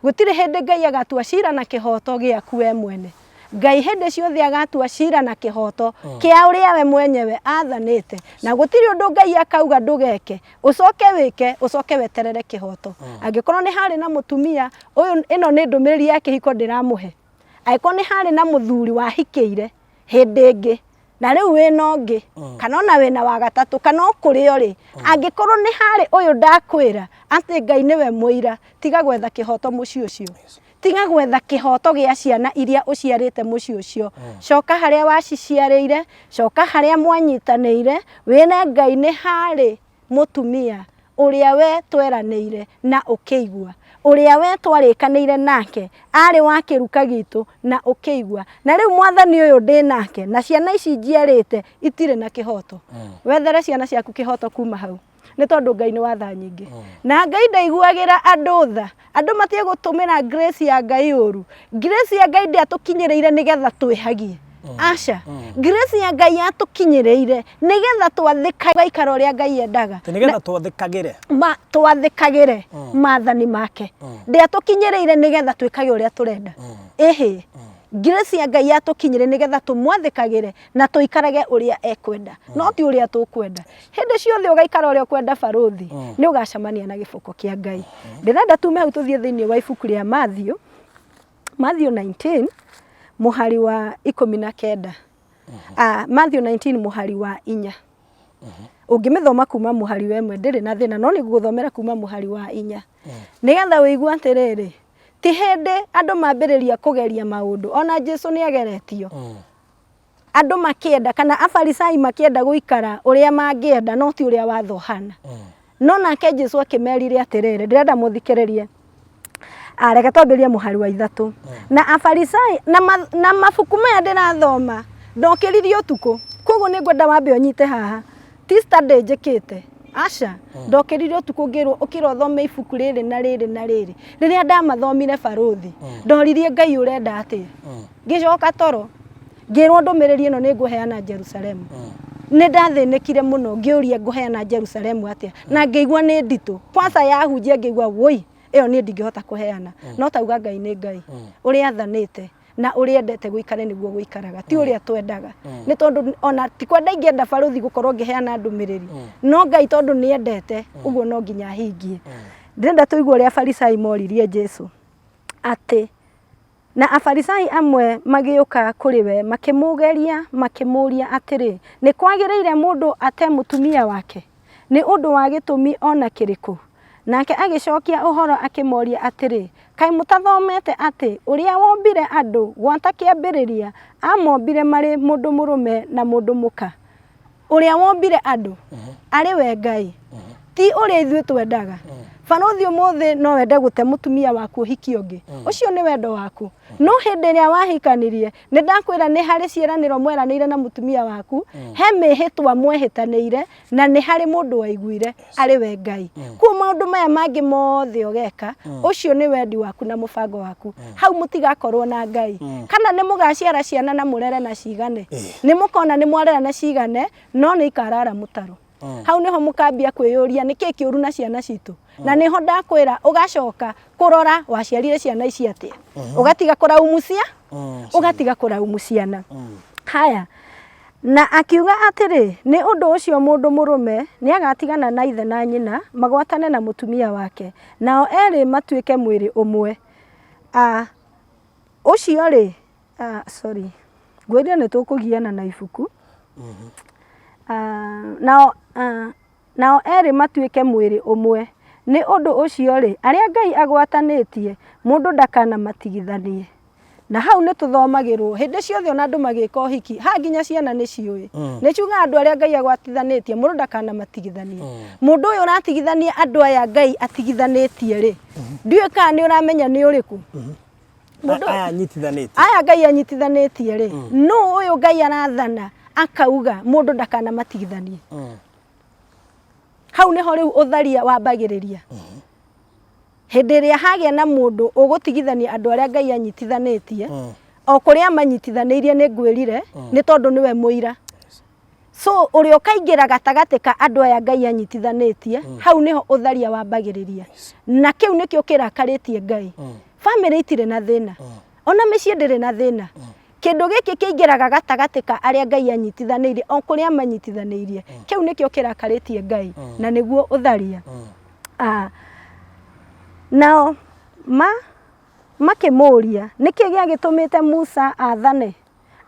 Gũtirĩ hĩndĩ Ngai agatua cira na kĩhooto gĩaku we mwene. Ngai hĩndĩ ciothe agatua cira na kĩhooto kĩa ũrĩa we mwenyewe athanĩte. Na gũtirĩ ũndũ Ngai akauga ndũgeke, ũcoke wĩke, ũcoke weterere kĩhooto. Angĩkorwo nĩ harĩ na mũtumia, ũyũ ĩno nĩ ndũmĩrĩri ya kĩhiko ndĩramũhe. Angĩkorwo nĩ harĩ na mũthuri wahikĩire hĩndĩ ĩngĩ, na rĩu wĩna ũngĩ, kana ona wĩna wa gatatũ, kana o kũrĩ ũrĩ, angĩkorwo nĩ harĩ ũyũ ndakwĩra atĩ Ngai nĩwe mũira, tiga gwetha kĩhoto mũciĩ ũcio. Tiga gwetha kĩhoto gĩa ciana iria ũciarĩte mũciĩ ũcio. Coka harĩa waciciarĩire, coka harĩa mwanyitanĩire, wĩre Ngai nĩ harĩ mũtumia ũrĩa we tweranĩire na ũkĩigua, ũrĩa we twarĩkanĩire nake arĩ wa kĩruka gitũ na ũkĩigua, na rĩu mwathani ũyũ ndĩ nake na ciana ici njiarĩte itirĩ na kĩhoto. Wethere ciana ciaku kĩhoto kuma hau, nĩ tondũ Ngai nĩ wa tha nyingĩ. Na Ngai ndaiguagĩra andũ tha. Andũ matige gũtũmĩra grace ya Ngai ũru. Grace ya Ngai ndĩatũkinyĩrĩire nĩgetha twĩhagie. Aca. Grace ya Ngai yatũkinyĩrĩire nĩgetha twathĩka gaikara ũrĩa Ngai endaga. Atĩ nĩgetha twathĩkagĩre. Ma, twathĩkagĩre maathani make. Ndĩatũkinyĩrĩire nĩgetha twĩkage ũrĩa tũrenda. Ĩhĩ. Grace ya Ngai yatũkinyĩrĩire nĩgetha tũmwathĩkagĩre na tũikarage ũrĩa ekwenda, no ti ũrĩa tũkwenda. Hĩndĩ ciothe ũgaikara ũrĩa ũkwenda barũthi, nĩ ũgacemania na gĩboko kĩa Ngai. Ndĩrenda tume hau tũthiĩ thĩinĩ wa ibuku rĩa Matthew, Matthew 19 mũhari wa 19. Matthew 19 mũhari wa 4. Ũngĩmĩthoma kuma mũhari wa 1 ndĩrĩ na thĩna, no nĩ ngũgũthomera kuma mũhari wa 4. Nĩgetha ũigue atĩrĩrĩ, ti hĩndĩ andũ mambĩrĩria kũgeria maũndũ, ona Jesu nĩ ageretio. Andũ makĩenda kana Afarisai makĩenda gũikara ũrĩa mangĩenda no ti ũrĩa watho ũhana. No nake Jesu akĩmerire atĩrĩrĩ, ndĩrenda mũthikĩrĩrie. Reke twambĩrĩrie mũhari wa 3. Na Afarisai, na mabuku maya ndĩrathoma, ndokĩririe ũtukũ. Koguo nĩ ngwenda wambe ũnyite haha. Ti study njĩkĩte. Aca, ndokĩrire ũtukũ ngĩrwo ũkĩra ũthome ibuku rĩrĩ na rĩrĩ na rĩrĩ. Rĩrĩa ndamathomire barũthi, ndoririe Ngai ũrenda atĩa. Ngĩcoka toro, ngĩrwo ndũmĩrĩri ĩno nĩ ngũheana Jerusalemu. Nĩ ndathĩnĩkire mũno ngĩũria ngũheana Jerusalemu atĩa, na ngĩigua nĩ nditũ. Kwanza yahunjia ngĩigua woi, ĩyo niĩ ndingĩhota kũheana. No tauga Ngai nĩ Ngai, ũrĩa athanĩte na ũrĩa endete gũikare nĩguo gũikaraga, ti ũrĩa twendaga. Nĩ tondũ ona ti kwenda ingĩenda barũthi gũkorwo ngĩheana ndũmĩrĩri, no Ngai tondũ nĩ endete, ũguo no nginya ahingie. Ndĩrenda tũigue ũrĩa Afarisai moririe Jesu atĩ Na Afarisai amwe magĩũka kũrĩ we makĩmũgeria makĩmũũria atĩrĩ, Nĩ kwagĩrĩire mũndũ ate mũtumia wake nĩ ũndũ wa gĩtũmi o na kĩrĩkũ? Nake agĩcokia ũhoro akĩmoria atĩrĩ, Kaĩ mũtathomete atĩ ũrĩa wombire andũ gwata kĩambĩrĩria aamombire marĩ mũndũ mũrũme na mũndũ mũka? Ũrĩa wombire andũ arĩ we Ngai, ti ũrĩa ithuĩ twendaga. Barũthi ũmũthĩ no wende gũte mũtumia waku ũhikie ũngĩ, ũcio nĩ wendo waku. No hĩndĩ ĩrĩa wahikanirie, nĩ ndakwĩra nĩ harĩ ciĩranĩro mweranĩire na mũtumia waku, he mĩhĩtwa mwehĩtanĩire, na nĩ harĩ mũndũ waiguire arĩ we Ngai. Kuo maũndũ maya mangĩ mothe ũgeka, ũcio nĩ wendi waku na mũbango waku. Hau mũtigakorwo na Ngai. Kana nĩ mũgaciara ciana na mũrere na cigane. Nĩ mũkona nĩ mwarera na cigane, no nĩ ikarara mũtaro. Hau nĩho mũkambia kwĩyũria nĩkĩ kĩũru na ciana citũ. Na nĩho ndakwĩra ũgacoka kũrora waciarire ciana ici atĩa. Ũgatiga kũraumu cia ũgatiga kũraumu ciana. Haya, na akiuga atĩrĩ, nĩ ũndũ ũcio mũndũ mũrũme nĩagatigana na ithe na nyina, magwatane na mũtumia wake, nao erĩ matuĩke mwĩrĩ ũmwe. A, ũcio-rĩ, a, sorry, ngwĩrire nĩ tũkũgiana na ibuku. A, nao, a, nao erĩ matuĩke mwĩrĩ ũmwe. Nĩ ũndũ ũcio-rĩ, arĩa Ngai agwatanĩtie, mũndũ ndakanamatigithanie. Na hau nĩ tũthomagĩrwo hĩndĩ ciothe ona andũ magĩka ũhiki, haha nginya ciana nĩ ciũĩ. Nĩ ciugaga andũ arĩa Ngai agwatithanĩtie, mũndũ ndakanamatigithanie. Mũndũ ũyũ ũratigithania andũ aya Ngai atigithanĩtie rĩ, ndiũĩ kana nĩ ũramenya nĩ ũrĩkũ. Mũndũ Aya anyitithanĩtie. Aya Ngai anyitithanĩtie rĩ, nũ ũyũ Ngai arathana akauga mũndũ ndakanamatigithanie? Hau nĩho rĩu ũtharia wambagĩrĩria. Hĩndĩ ĩrĩa hagĩa na mũndũ ũgũtigithania andũ arĩa Ngai anyitithanĩtie, o kũrĩa manyitithanĩirie nĩ ngwĩrire, nĩ tondũ nĩwe mũira. So ũrĩa ũkaingĩra gatagatĩ ka andũ aya Ngai anyitithanĩtie, hau nĩho ũtharia wambagĩrĩria. Na kĩu nĩkĩo kĩrakarĩtie Ngai. Bamĩrĩ itirĩ na thĩna. Ona mĩciĩ ndĩrĩ na thĩna. Kĩndũ gĩkĩ kĩingĩraga gatagatĩ ka arĩa Ngai anyitithanĩirie, o kũrĩa manyitithanĩirie. Kĩu nĩkĩo kĩrakarĩtie Ngai, na nĩguo ũtharia. Ah, nao ma makĩmũũria, nĩkĩ gĩagĩtũmĩte Musa athane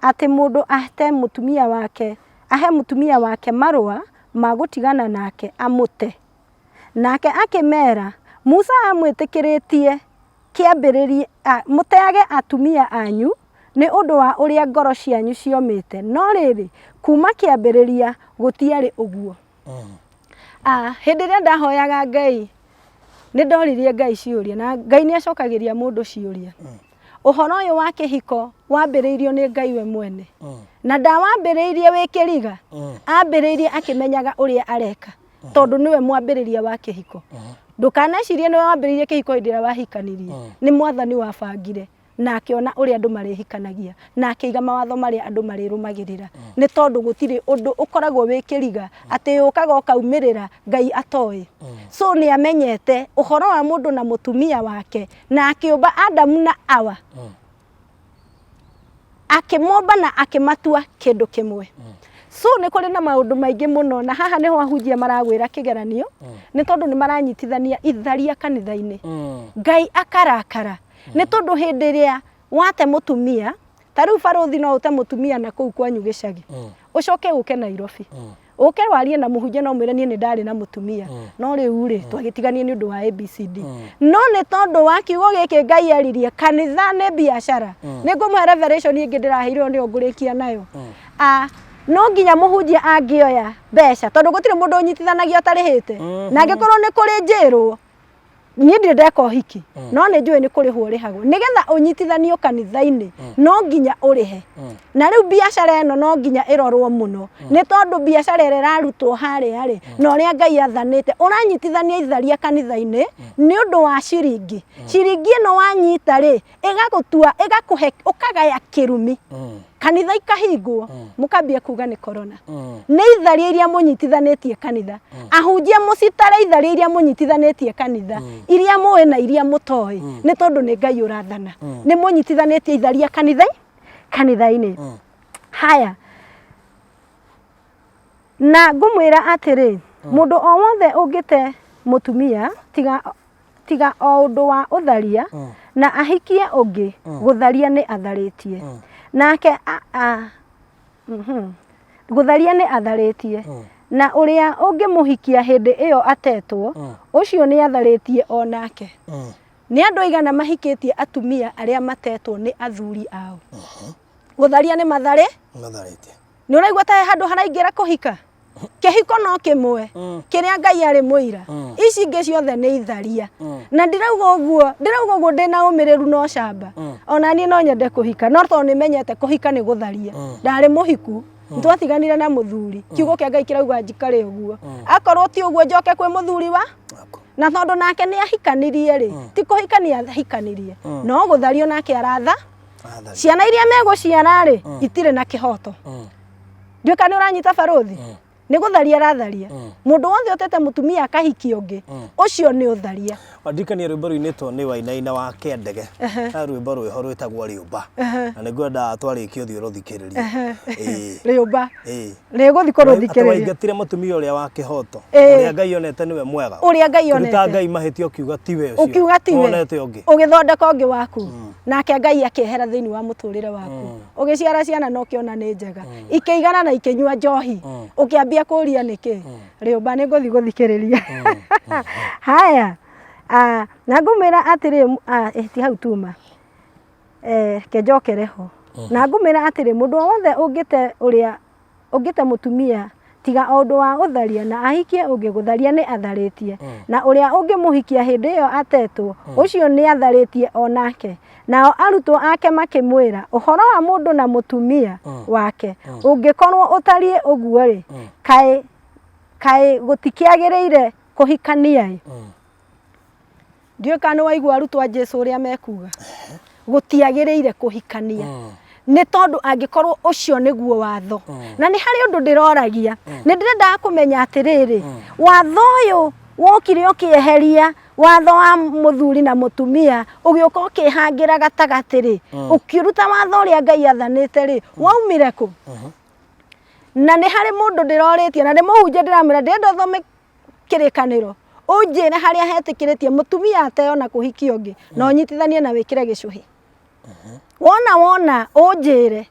atĩ mũndũ ate mũtumia wake, ahe mũtumia wake marũa ma gũtigana nake amũte? Nake akĩmera, Musa amwĩtĩkĩrĩtie kĩambĩrĩria, mũteage atumia anyu nĩ ũndũ wa ũrĩa ngoro cianyu ciomĩte, no rĩrĩ, kuuma kĩambĩrĩria gũtiarĩ ũguo. Ah, hĩndĩ ĩrĩa ndahoyaga Ngai, nĩ ndoririe Ngai ciũria, na Ngai nĩ acokagĩria mũndũ ciũria. Ũhoro ũyũ wa kĩhiko wambĩrĩirio nĩ Ngai we mwene. Na ndawambĩrĩirie wĩ kĩriga, ambĩrĩirie akĩmenyaga ũrĩa areka, tondũ nĩwe mwambĩrĩria wa kĩhiko. Ndũkanecirie nĩwe wambĩrĩirie kĩhiko hĩndĩ ĩrĩa wahikanirie, nĩ mwathani wabangire. Na akĩona ũrĩa andũ marĩhikanagia, na akĩiga mawatho marĩa andũ marĩrũmagĩrĩra. Nĩ tondũ gũtirĩ ũndũ ũkoragwo wĩ kĩriga atĩ ũkaga ũkaumĩrĩra Ngai atoĩ. So nĩ amenyete ũhoro wa mũndũ na mũtumia wake, na akĩũmba Adamu na Awa, akĩmomba na akĩmatua kĩndũ kĩmwe. So nĩ kũrĩ na maũndũ maingĩ mũno, na haha nĩho ahunjia maragwĩra kĩgeranio, nĩ tondũ nĩ maranyitithania itharia kanitha-inĩ. Ngai akarakara. Nĩ tondũ hĩndĩ ĩrĩa wate mũtumia, ta rĩu barũthi no ũte mũtumia na kũu kwanyu gĩcagi, ũcoke ũke Nairobi, ũke warie na mũhunjia na ũmwĩre niĩ nĩ ndarĩ na mũtumia, no rĩu rĩ twagĩtiganie nĩ ũndũ wa ABCD. No nĩ tondũ wa kiugo gĩkĩ Ngai eririe, kanitha nĩ biacara. Nĩ ngũmũhe revelation ĩngĩ ndĩraheirwo nĩyo ngũrĩkia nayo. Ah, no nginya mũhunjia angĩoya mbeca, tondũ gũtirĩ mũndũ ũnyitithanagia ũtarĩhĩte. Na angĩkorwo nĩ kũrĩ njĩrwo, niĩ ndirĩ ndeka ũhiki, no nĩ njũĩ nĩ kũrĩhwo ũrĩhagwo nĩgetha ũnyitithanio kanitha-inĩ, no nginya ũrĩhe. Na rĩu biacara ĩno no nginya ĩrorwo mũno, nĩ tondũ biacara ĩrĩa ĩrarutwo harĩa rĩ, na ũrĩa Ngai athanĩte, ũranyitithania itharia kanitha-inĩ nĩ ũndũ wa ciringi. Ciringi ĩno wanyita rĩ, ĩgagũtua, ĩgakũhe, ũkagaya kĩrumi. Kanitha ikahingwo, mũkambia kuga nĩ corona. Nĩ itharia iria mũnyitithanĩtie kanitha. Ahunjia mũcitare itharia iria mũnyitithanĩtie kanitha, iria mũĩ na iria mũtoĩ, nĩ tondũ nĩ Ngai ũrathana. Nĩ mũnyitithanĩtie itharia kanitha kanitha-inĩ. Haya, na ngũmwĩra atĩrĩ, mũndũ o wothe ũngĩte mũtumia tiga tiga o ũndũ wa ũtharia na ahikie ũngĩ, gũtharia nĩ atharĩtie. Nake a, a, gũtharia nĩ atharĩtie. Na ũrĩa ũngĩmũhikia hĩndĩ ĩyo atetwo, ũcio nĩ atharĩtie o nake. Nĩ andũ aigana mahikĩtie atumia arĩa matetwo nĩ athuri ao? Gũtharia nĩ matharĩ? Matharĩtie. Nĩ ũraigua ta he handũ haraingĩra kũhika? Kĩhiko no kĩmwe kĩrĩa Ngai arĩ mũira, ici ingĩ ciothe nĩ itharia. Na ndirauga ũguo, ndĩrauga ũguo ndĩna ũmĩrĩru na ũcamba. Ona niĩ no nyende kũhika, no tondũ nĩmenyete kũhika nĩ gũtharia. Ndarĩ mũhiku, nĩtwatiganire na mũthuri. Kiugo kĩa Ngai kĩrauga njikare ũguo. Akorwo ti ũguo njoke kwĩ mũthuri wa na tondũ nake nĩ ahikanirie rĩ, ti kũhikania ahikanirie, no gũthario nake aratha. Ciana iria megũciara rĩ, itirĩ na kĩhoto. Ndiũĩ kana nĩ ũranyita barũthi? Nĩ gũtharia aratharia. Mũndũ wothe ũtete mũtumia akahikia ũngĩ, ũcio nĩ ũtharia. Wandirikania rwĩmbo rũinĩtwo nĩ Wainaina wa Kĩandege. He rwĩmbo rwĩho rwĩtagwo Rĩũmba. Na nĩ ngwenda twarĩkia ũthiĩ ũrũthikĩrĩrie. Ĩĩ. Rĩũmba. Ĩĩ. Rĩgũthiĩ Atĩ kũrũthikĩrĩria. waingatire mũtumia ũrĩa wa kĩhoto. Ĩĩ. Ũrĩa Ngai onete nĩwe mwega. Ũrĩa Ngai Ũkĩruta onete. Ngai mahĩtia ũkiuga tiwe ũcio. Ũkiuga tiwe. Wonete ũngĩ. Ũgĩthondeka ũngĩ waku. Nake Ngai akĩehera thĩinĩ wa mũtũrĩre waku. Ũgĩciara ciana na ũkĩona nĩ njega. Ikĩigana na ikĩnyua njohi. Ũkĩambia kũria nĩkĩ. Rĩũmba nĩ ngũthiĩ gũthikĩrĩria. Haya. Ah, na ngũmwĩra atĩrĩ, ah, eh, ti hau tuma. Eh, ke njokere ho. Na ngũmwĩra atĩrĩ, mũndũ o wothe ũngĩte ũrĩa ũngĩte mũtumia tiga o ũndũ wa ũtharia na ahikie ũngĩ, gũtharia nĩ atharĩtie. Na ũrĩa ũngĩmũhikia hĩndĩ ĩyo atetwo, ũcio nĩ atharĩtie o nake. Nao arutwo ake makĩmwĩra, ũhoro wa mũndũ na mũtumia wake ũngĩkorwo ũtariĩ ũguo-rĩ, kaĩ kaĩ gũtikĩagĩrĩire kũhikania-ĩ? Ndiũĩ kana nĩ waigua arutwo a Jesu ũrĩa mekuga. Gũtiagĩrĩire kũhikania. Nĩ tondũ angĩkorwo ũcio nĩguo watho. Na nĩ harĩ ũndũ ndĩroragia. Nĩ ndĩrendaga kũmenya atĩrĩrĩ, watho ũyũ wokire ũkĩeheria watho wa mũthuri na mũtumia, ũgĩũka ũkĩhangĩra gatagatĩ rĩ, ũkĩruta watho ũrĩa Ngai athanĩte rĩ, waumire kũ? Na nĩ harĩ mũndũ ndĩrorĩtie, na nĩ mũhunjia ndĩramwĩra ndĩrenda ũthome kĩrĩkanĩro, ũnjĩre harĩa hetĩkĩrĩtie mũtumia ateo na kũhikia ũngĩ, na ũnyitithanie na wĩkĩre gĩcũhĩ. Wona wona ũnjĩre,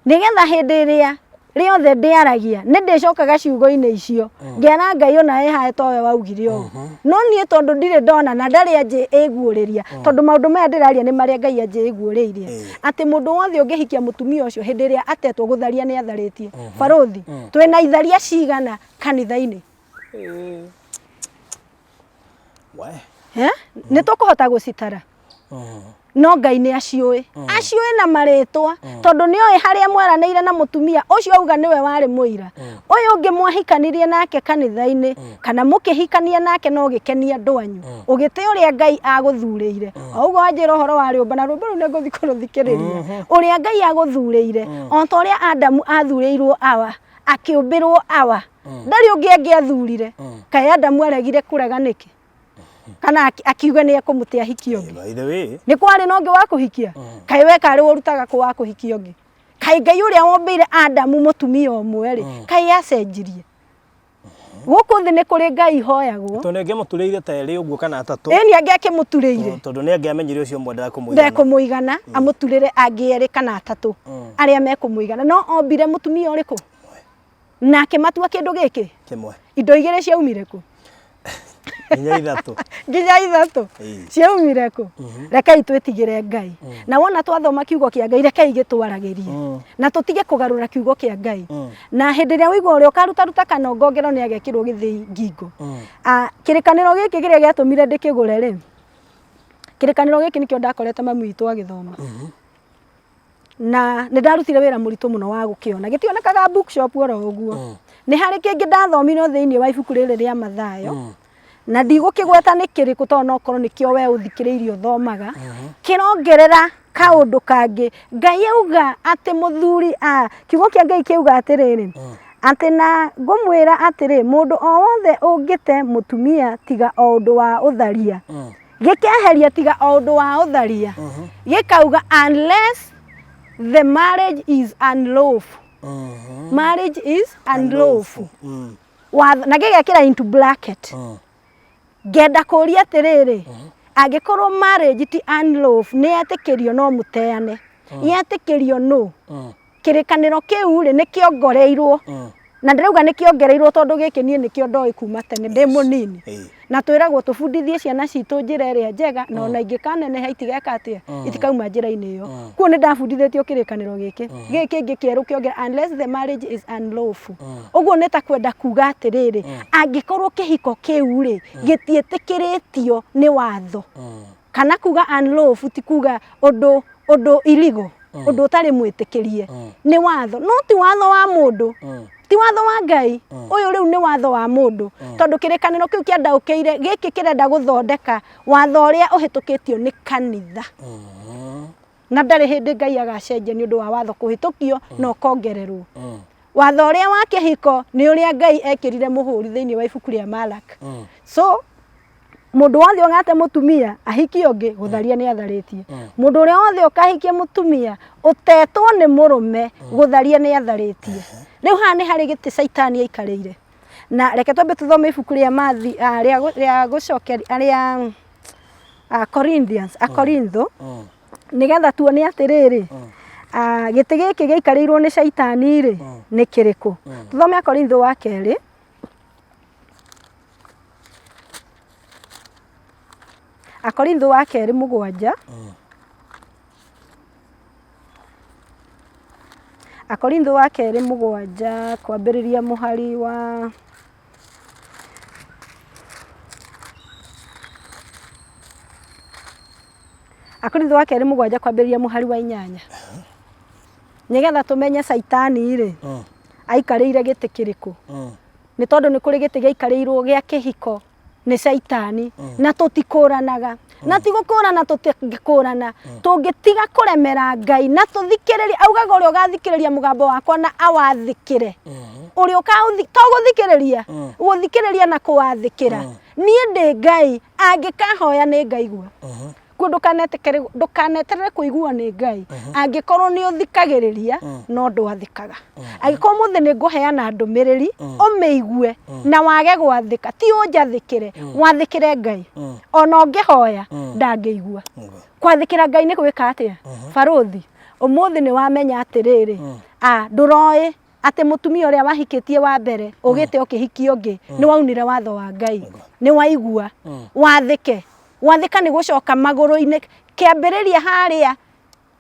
nĩgetha hĩndĩ ĩrĩa rĩothe ndĩaragia nĩ ndĩcokaga ciugo-inĩ icio, ngera Ngai ona ĩ hae towe waugire ũũ. No niĩ tondũ ndirĩ ndona na ndarĩ anjĩ ĩguũrĩria, tondũ maũndũ maya ndĩraria nĩ marĩa Ngai anjĩ ĩguũrĩirie, atĩ mũndũ wothe ũngĩhikia mũtumia ũcio hĩndĩ ĩrĩa atetwo gũtharia nĩ atharĩtie. Barũthi, twĩna itharia cigana kanitha-inĩ? We. Eh? Nĩ tũkũhota gũcitara? No Ngai nĩ aciũĩ, aciũĩ na marĩtwa, tondũ nĩ oĩ harĩa mweranĩire na mũtumia ũcio auga nĩwe warĩ mũira. Ũyũ ũngĩ mwahikanirie nake kanitha-inĩ, kana mũkĩhikania nake na ũgĩkenia andũ anyu, ũgĩte ũrĩa Ngai agũthurĩire. O ũguo wanjĩra ũhoro wa rĩũmba, na rwĩmbo rũu nĩ ngũthiĩ kũrũthikĩrĩria. Ũrĩa Ngai agũthurĩire, o ta ũrĩa Adamu athurĩirwo Awa, akĩũmbĩrwo Awa, ndarĩ ũngĩ angĩathurire. Kaĩ Adamu aregire kũrega nĩkĩ? Kana akiuga nĩ ekũmũte ahikie ũngĩ? By the way, Nĩ kwarĩ na ũngĩ wa kũhikia? Kaĩ we karĩ we ũrutaga kũ wa kũhikia ũngĩ? Kaĩ Ngai ũrĩa wombĩire Adamu mũtumia ũmwe rĩ, kaĩ acenjirie? Gũkũ thĩ nĩ kũrĩ Ngai ihoyagwo. Tondũ nĩ angĩamũturĩire ta erĩ ũguo kana atatũ. Ĩni angĩakĩmũturĩire. Tondũ nĩ angĩamenyire ũcio ũmwe ndekũmũigana. Ndekũmũigana, amũturĩre angĩ erĩ kana atatũ arĩa mekũmũigana. No ombire mũtumia ũrĩkũ? Na akĩmatua kĩndũ gĩkĩ? Kĩmwe. Indo igĩrĩ ciaumire kũ? Nginya ithatũ. Nginya ithatũ. Ĩĩ. Ciaumire kũ? Rekei twĩtigĩre Ngai. Na wona twathoma kiugo kĩa Ngai, rekei gĩtwaragĩrie. Na tũtige kũgarũra kiugo kĩa Ngai. Na hĩndĩ ĩrĩa waigua ũrĩa ũkarutaruta kanongo ngero nĩ agekĩrwo gĩthĩi ngingo. Kĩrĩkanĩro gĩkĩ kĩrĩa gĩatũmire ndĩkĩgũre rĩ, kĩrĩkanĩro gĩkĩ nĩkĩo ndakorete mami witũ agĩthoma. Na nĩ ndarutire wĩra mũritũ mũno wa gũkĩona. Gĩtionekaga bookshop oro ũguo. Nĩ harĩ kĩngĩ ndathomire thĩinĩ wa ibuku rĩrĩ rĩa Mathayo. Na ndigũkĩgweta nĩ kĩrĩkũ tondũ no korwo nĩkĩo we ũthikĩrĩirie ũthomaga. Kĩrongerera kaũndũ kangĩ. Ngai auga atĩ mũthuri a, kiugo kĩa Ngai kĩauga atĩrĩrĩ, atĩ na ngũmwĩra atĩrĩ, mũndũ o wothe ũngĩte mũtumia tiga o ũndũ wa ũtharia. Gĩkeheria tiga o ũndũ wa ũtharia. Gĩkauga unless the marriage is unlawful. Marriage is unlawful. Watho, na gĩgekĩra into bracket. Ngenda kũria atĩrĩrĩ, Angĩkorwo marriage ti unlawful, nĩ yetĩkĩrio no mũteane. Yetĩkĩrio nũ? Kĩrĩkanĩro kĩu rĩ, nĩ kĩongoreirwo. Na ndĩrauga nĩ kĩongereirwo tondũ gĩkĩ niĩ nĩkĩo ndoĩ kuma tene ndĩ mũnini. Na twĩragwo tũbundithie ciana citũ njĩra ĩrĩa njega na ona ingĩkaneneha itigeka atĩa, itikauma njĩra-inĩ ĩyo. Kuo nĩ ndabundithĩtio kĩrĩkanĩro gĩkĩ. Gĩkĩ kĩngĩ kĩerũ kĩongere unless the marriage is unlawful. Ũguo nĩ ta kwenda kuga atĩrĩrĩ, angĩkorwo kĩhiko kĩu rĩ, gĩtiĩtĩkĩrĩtio nĩ watho. Kana kuga unlawful ti kuga ũndũ ũndũ illegal, ũndũ ũtarĩ mwĩtĩkĩrie nĩ watho, no ti watho wa mũndũ, ti watho wa Ngai. Ũyũ rĩu nĩ watho wa mũndũ, tondũ kĩrĩkanĩro kĩu kĩandaũkĩire gĩkĩ kĩrenda gũthondeka watho ũrĩa ũhĩtũkĩtio nĩ kanitha. Na ndarĩ hĩndĩ Ngai agacenjia nĩ ũndũ wa watho kũhĩtũkio na ũkongererwo. Watho ũrĩa wa kĩhiko nĩ ũrĩa Ngai ekĩrire mũhũri thĩinĩ wa ibuku rĩa Malaki. So mũndũ wothe ũgate mũtumia ahikie ũngĩ, gũtharia nĩ atharĩtie. Mũndũ ũrĩa wothe ũkahikia mũtumia ũtetwo nĩ mũrũme, gũtharia nĩ atharĩtie. Rĩu haha nĩ harĩ gĩtĩ Caitani aikarĩire. Na reke twambe tũthome ibuku rĩa Mathi, rĩa gũcokeria, rĩa Corinthians, Akorintho, nĩgetha tuone atĩrĩrĩ, gĩtĩ gĩkĩ gĩaikarĩirwo nĩ Caitani rĩ, nĩ kĩrĩkũ. Tũthome Akorintho wa kerĩ. Akorintho wa kerĩ 7. Akorintho wa kerĩ 7 kwambĩrĩria mũhari wa Akorintho wa kerĩ 7 kwambĩrĩria mũhari wa 8. Nĩgetha tũmenye Caitani rĩ, aikarĩire gĩtĩ kĩrĩkũ. Nĩ tondũ nĩ kũrĩ gĩtĩ gĩaikarĩirwo gĩa kĩhiko nĩ Caitani, na tũtikũranaga. Na ti gũkũrana tũtingĩkũrana, tũngĩtiga kũremera Ngai na tũthikĩrĩrie, augaga ũrĩa ũgathikĩrĩria mũgambo wakwa na awathĩkĩre. Ũrĩa ũkaũthi, to gũthikĩrĩria, gũthikĩrĩria na kũwathĩkĩra. Niĩ ndĩ Ngai, angĩkahoya nĩ ngaigua. Kuo ndũkaneterere kũiguo nĩ Ngai angĩkorwo nĩ ũthikagĩrĩria no ndwathĩkaga. Angĩkorwo mũthĩ nĩ ngũheana ndũmĩrĩri ũmĩigue na wage gwathĩka, ti ũnjathĩkĩre, wathĩkĩre Ngai. Ona ũngĩhoya ndangĩigua. Kwathĩkĩra Ngai nĩ gwĩka atĩa? Barũthi, ũmũthĩ nĩ wamenya atĩrĩrĩ, ndũroĩ atĩ mũtumia ũrĩa wahikĩtie wa mbere ũgĩte ũkĩhikia ũngĩ nĩ waunire watho wa Ngai. Nĩ waigua. Wathĩke. Gwathĩka nĩ gũcoka magũrũ-inĩ kĩambĩrĩria harĩa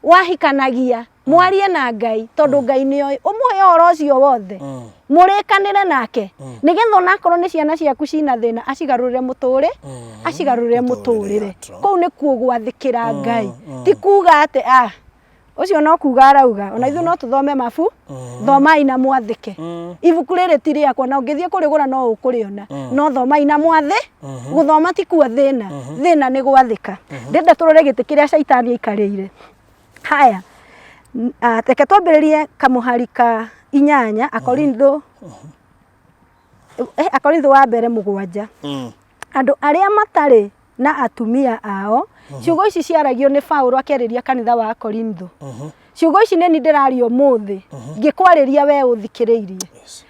wahikanagia mwarie na Ngai tondũ Ngai nĩ oĩ ũmũhe ũhoro ũcio wothe mũrĩkanĩre nake nĩgetha onakorwo nĩ ciana ciaku cina thĩna acigarũrĩre mũtũrĩ acigarũrĩre mũtũrĩre. Kũu nĩkuo gwathĩkĩra Ngai, ti kuga atĩ ũcio no kuga arauga. Ona ithuĩ no tũthome mabu, thomai na mwathĩke. Ibuku rĩrĩ ti rĩakwa na ũngĩthiĩ kũrĩgũra no ũkũrĩona, no thomai na mwathĩ. Gũthoma ti kuo thĩna, thĩna nĩ gwathĩka. Ndĩrenda tũrore gĩtĩ kĩrĩa Caitani aikarĩire. Haya, reke twambĩrĩrie kamũhari ka 8, Akorintho, Akorintho wa mbere 7. Andũ arĩa matarĩ na atumia ao, ciugo ici ciaragio nĩ Paulo akĩarĩria kanitha wa Korintho. Ciugo ici nĩ niĩ ndĩraria ũmũthĩ ngĩkwarĩria we ũthikĩrĩirie.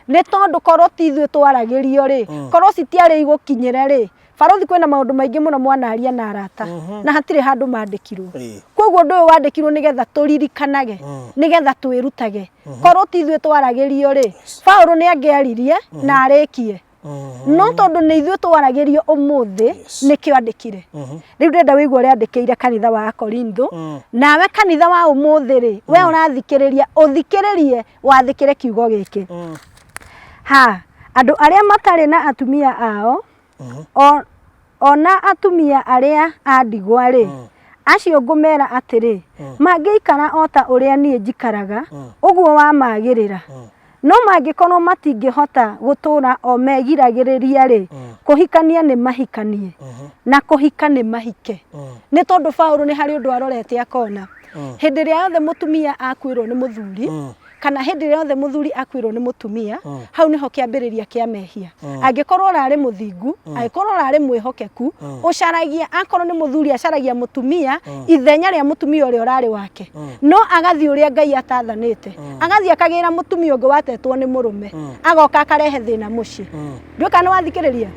Nĩ tondũ korwo ti ithuĩ twaragĩrio rĩ, korwo citiarĩ igũkinyĩre rĩ, barũthi kwĩna maũndũ maingĩ mũno mwanaria na arata na hatirĩ handũ mandĩkirwo. Koguo ũndũ ũyũ wandĩkirwo nĩgetha tũririkanage, nĩgetha twĩrutage. Korwo ti ithuĩ twaragĩrio rĩ, Paulo nĩ angĩaririe na arĩkie. No tondũ nĩ ithuĩ twaragĩrio ũmũthĩ, nĩkĩo andĩkire. Rĩu ndĩrenda wĩigue ũrĩa andĩkĩire kanitha wa Korintho. Nawe kanitha wa ũmũthĩ rĩ, we ũrathikĩrĩria, ũthikĩrĩrie wathĩkĩre kiugo gĩkĩ. Ha, andũ arĩa matarĩ na atumia ao, ona atumia arĩa a ndigwa rĩ, acio ngũmera atĩrĩ, mangĩikara o ta ũrĩa niĩ njikaraga, ũguo wamagĩrĩra. No mangĩkorwo matingĩhota gũtũũra o megiragĩrĩria-rĩ, kũhikania nĩ mahikanie, na kũhika nĩ mahike. Nĩ tondũ Paũlũ nĩ harĩ ũndũ arorete akona. Hĩndĩ ĩrĩa yothe mũtumia akuĩrwo nĩ mũthuri, Kana hĩndĩ ĩrĩa yothe mũthuri akuĩrwo nĩ mũtumia, hau nĩho kĩambĩrĩria kĩa mehia. Angĩkorwo ũrarĩ mũthingu, angĩkorwo ũrarĩ mwĩhokeku, ũcaragia, akorwo nĩ mũthuri acaragia mũtumia ithenya rĩa mũtumia ũrĩa ũrarĩ wake. No agathiĩ ũrĩa Ngai atathanĩte. Agathiĩ akagĩra mũtumia ũngĩ watetwo nĩ mũrũme. Agoka akarehe thĩna mũciĩ. Ndiũĩ kana nĩwathikĩrĩria.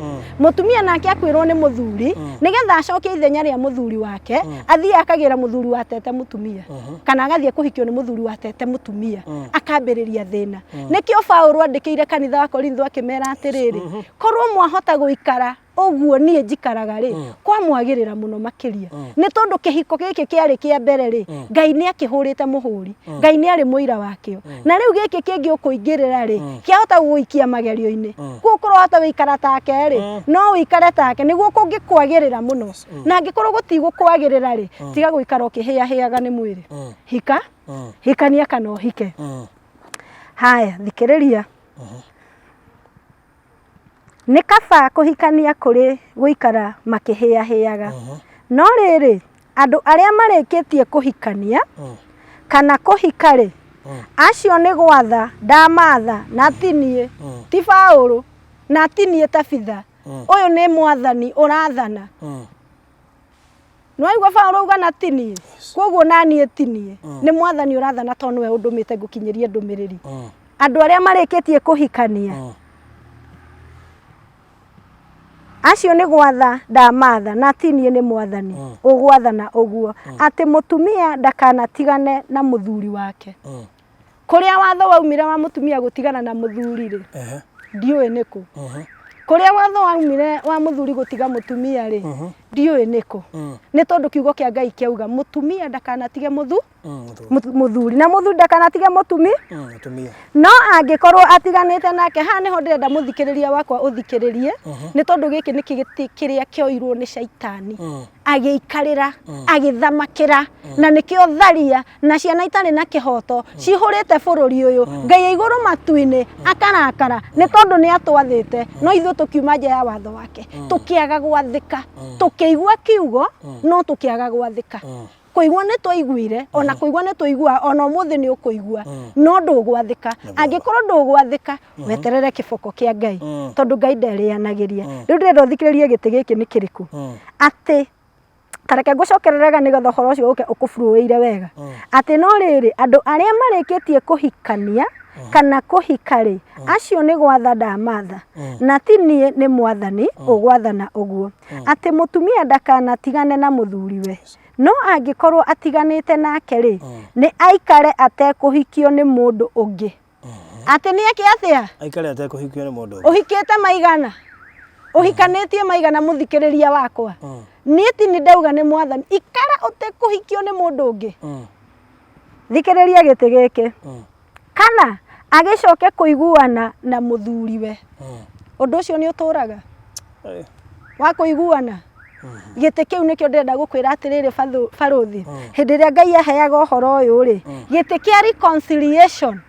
Mũtumia nake akuĩrwo nĩ mũthuri, nĩgetha acokie ithenya rĩa mũthuri wake, athiĩ akagĩra mũthuri watete mũtumia. Kana agathiĩ kũhikio nĩ mũthuri watete mũtumia. Akambĩrĩria thĩna. Nĩkĩo Paũlũ andĩkĩire kanitha wa Korintho akĩmera atĩrĩrĩ, korwo mwahota gũikara ũguo niĩ njikaraga rĩ, kwamwagĩrĩra mũno makĩria. Nĩ tondũ kĩhiko gĩkĩ kĩarĩ kĩa mbere rĩ, Ngai nĩ akĩhũrĩte mũhũri. Ngai nĩ arĩ mũira wakĩo. Na rĩu gĩkĩ kĩngĩ ũkũingĩrĩra rĩ, kĩahota gũgũikia magerio-inĩ. Koguo korwo wahota gũikara take rĩ, no ũikare take nĩguo kũngĩkwagĩrĩra mũno. Na angĩkorwo gũtigũkwagĩrĩra rĩ, tiga gũikara ũkĩhĩahĩaga nĩ mwĩrĩ. Hika, hikania kana ũhike. Haya, thikĩrĩria. Nĩ kaba kũhikania kũrĩ gũikara makĩhĩahĩaga. No rĩrĩ, andũ arĩa marĩkĩtie kũhikania kana kũhika-rĩ, acio nĩ gwatha ndamatha, na ti niĩ, ti Paũlũ, na ti niĩ Tabitha, ũyũ nĩ Mwathani ũrathana. Nĩwaigua Paũlũ auga na ti niĩ? Kwoguo na niĩ ti niĩ. Nĩ Mwathani ũrathana tondũ nĩwe ũndũmĩte ngũkinyĩrie ndũmĩrĩri. Andũ arĩa marĩkĩtie kũhikania, acio nĩ gwatha ndamatha na ti niĩ nĩ Mwathani ũgwathana ũguo, atĩ mũtumia ndakanatigane na mũthuri wake. Kũrĩa watho waumire wa mũtumia gũtigana na mũthuri rĩ, ndiũĩ nĩ kũ. Kũrĩa watho waumire wa mũthuri gũtiga mũtumia rĩ, ndiũĩ nĩ kũ. Nĩ tondũ kiugo kĩa Ngai kĩauga mũtumia ndakanatige mũthuri na mũthuri ndakanatige mũtumia. No angĩkorwo atiganĩte nake, haha nĩho ndĩrenda mũthikĩrĩria wakwa ũthikĩrĩrie, nĩ tondũ gĩkĩ nĩ gĩtĩ kĩrĩa kĩoirwo nĩ caitani. Agĩikarĩra, agĩthamakĩra, na nĩkĩo tharia na ciana itarĩ na kĩhoto cihũrĩte bũrũri ũyũ. Ngai e igũrũ matu-inĩ akarakara nĩ tondũ nĩ atwathĩte, no ithuĩ tũkiuma nja ya watho wake, tũkĩaga gwathĩka, tũkĩigua kiugo no tũkĩaga gwathĩka. Kũigua nĩ twaiguire, ona kũigua nĩ tũiguaga, ona ũmũthĩ nĩ ũkũigua, no ndũgwathĩka. Angĩkorwo ndũgwathĩka, weterere kĩboko kĩa Ngai, tondũ Ngai nderĩanagĩria. Rĩu ndĩrenda ũthikĩrĩrie gĩtĩ gĩkĩ nĩ kĩrĩkũ, atĩ ta reke ngũcokerere nĩgetha ũhoro ũcio ũke ũkũburuĩire wega, atĩ no rĩrĩ, andũ arĩa marĩkĩtie kũhikania kana kũhika-rĩ, acio nĩ gwatha ndamatha, na ti niĩ nĩ Mwathani ũgwathana ũguo, atĩ mũtumia ndakanatigane na mũthuriwe, no angĩkorwo atiganĩte nake-rĩ, nĩ aikare atekũhikio nĩ mũndũ ũngĩ. Atĩ nĩ eke atĩa? Aikare atekũhikio nĩ mũndũ ũngĩ. Ũhikĩte maigana? Ũhikanĩtie maigana mũthikĩrĩria wakwa? Niĩ ti nĩ ndauga nĩ Mwathani, ikara ũtekũhikio nĩ mũndũ ũngĩ. Thikĩrĩria gĩtĩ gĩkĩ. Kana agĩcoke kũiguana na mũthuriwe. Ũndũ ũcio nĩ ũtũraga? Wa kũiguana? Gĩtĩ kĩu nĩkĩo ndĩrenda gũkwĩra atĩrĩrĩ barũthi, hĩndĩ ĩrĩa Ngai aheaga ũhoro ũyũ rĩ, gĩtĩ kĩa reconciliation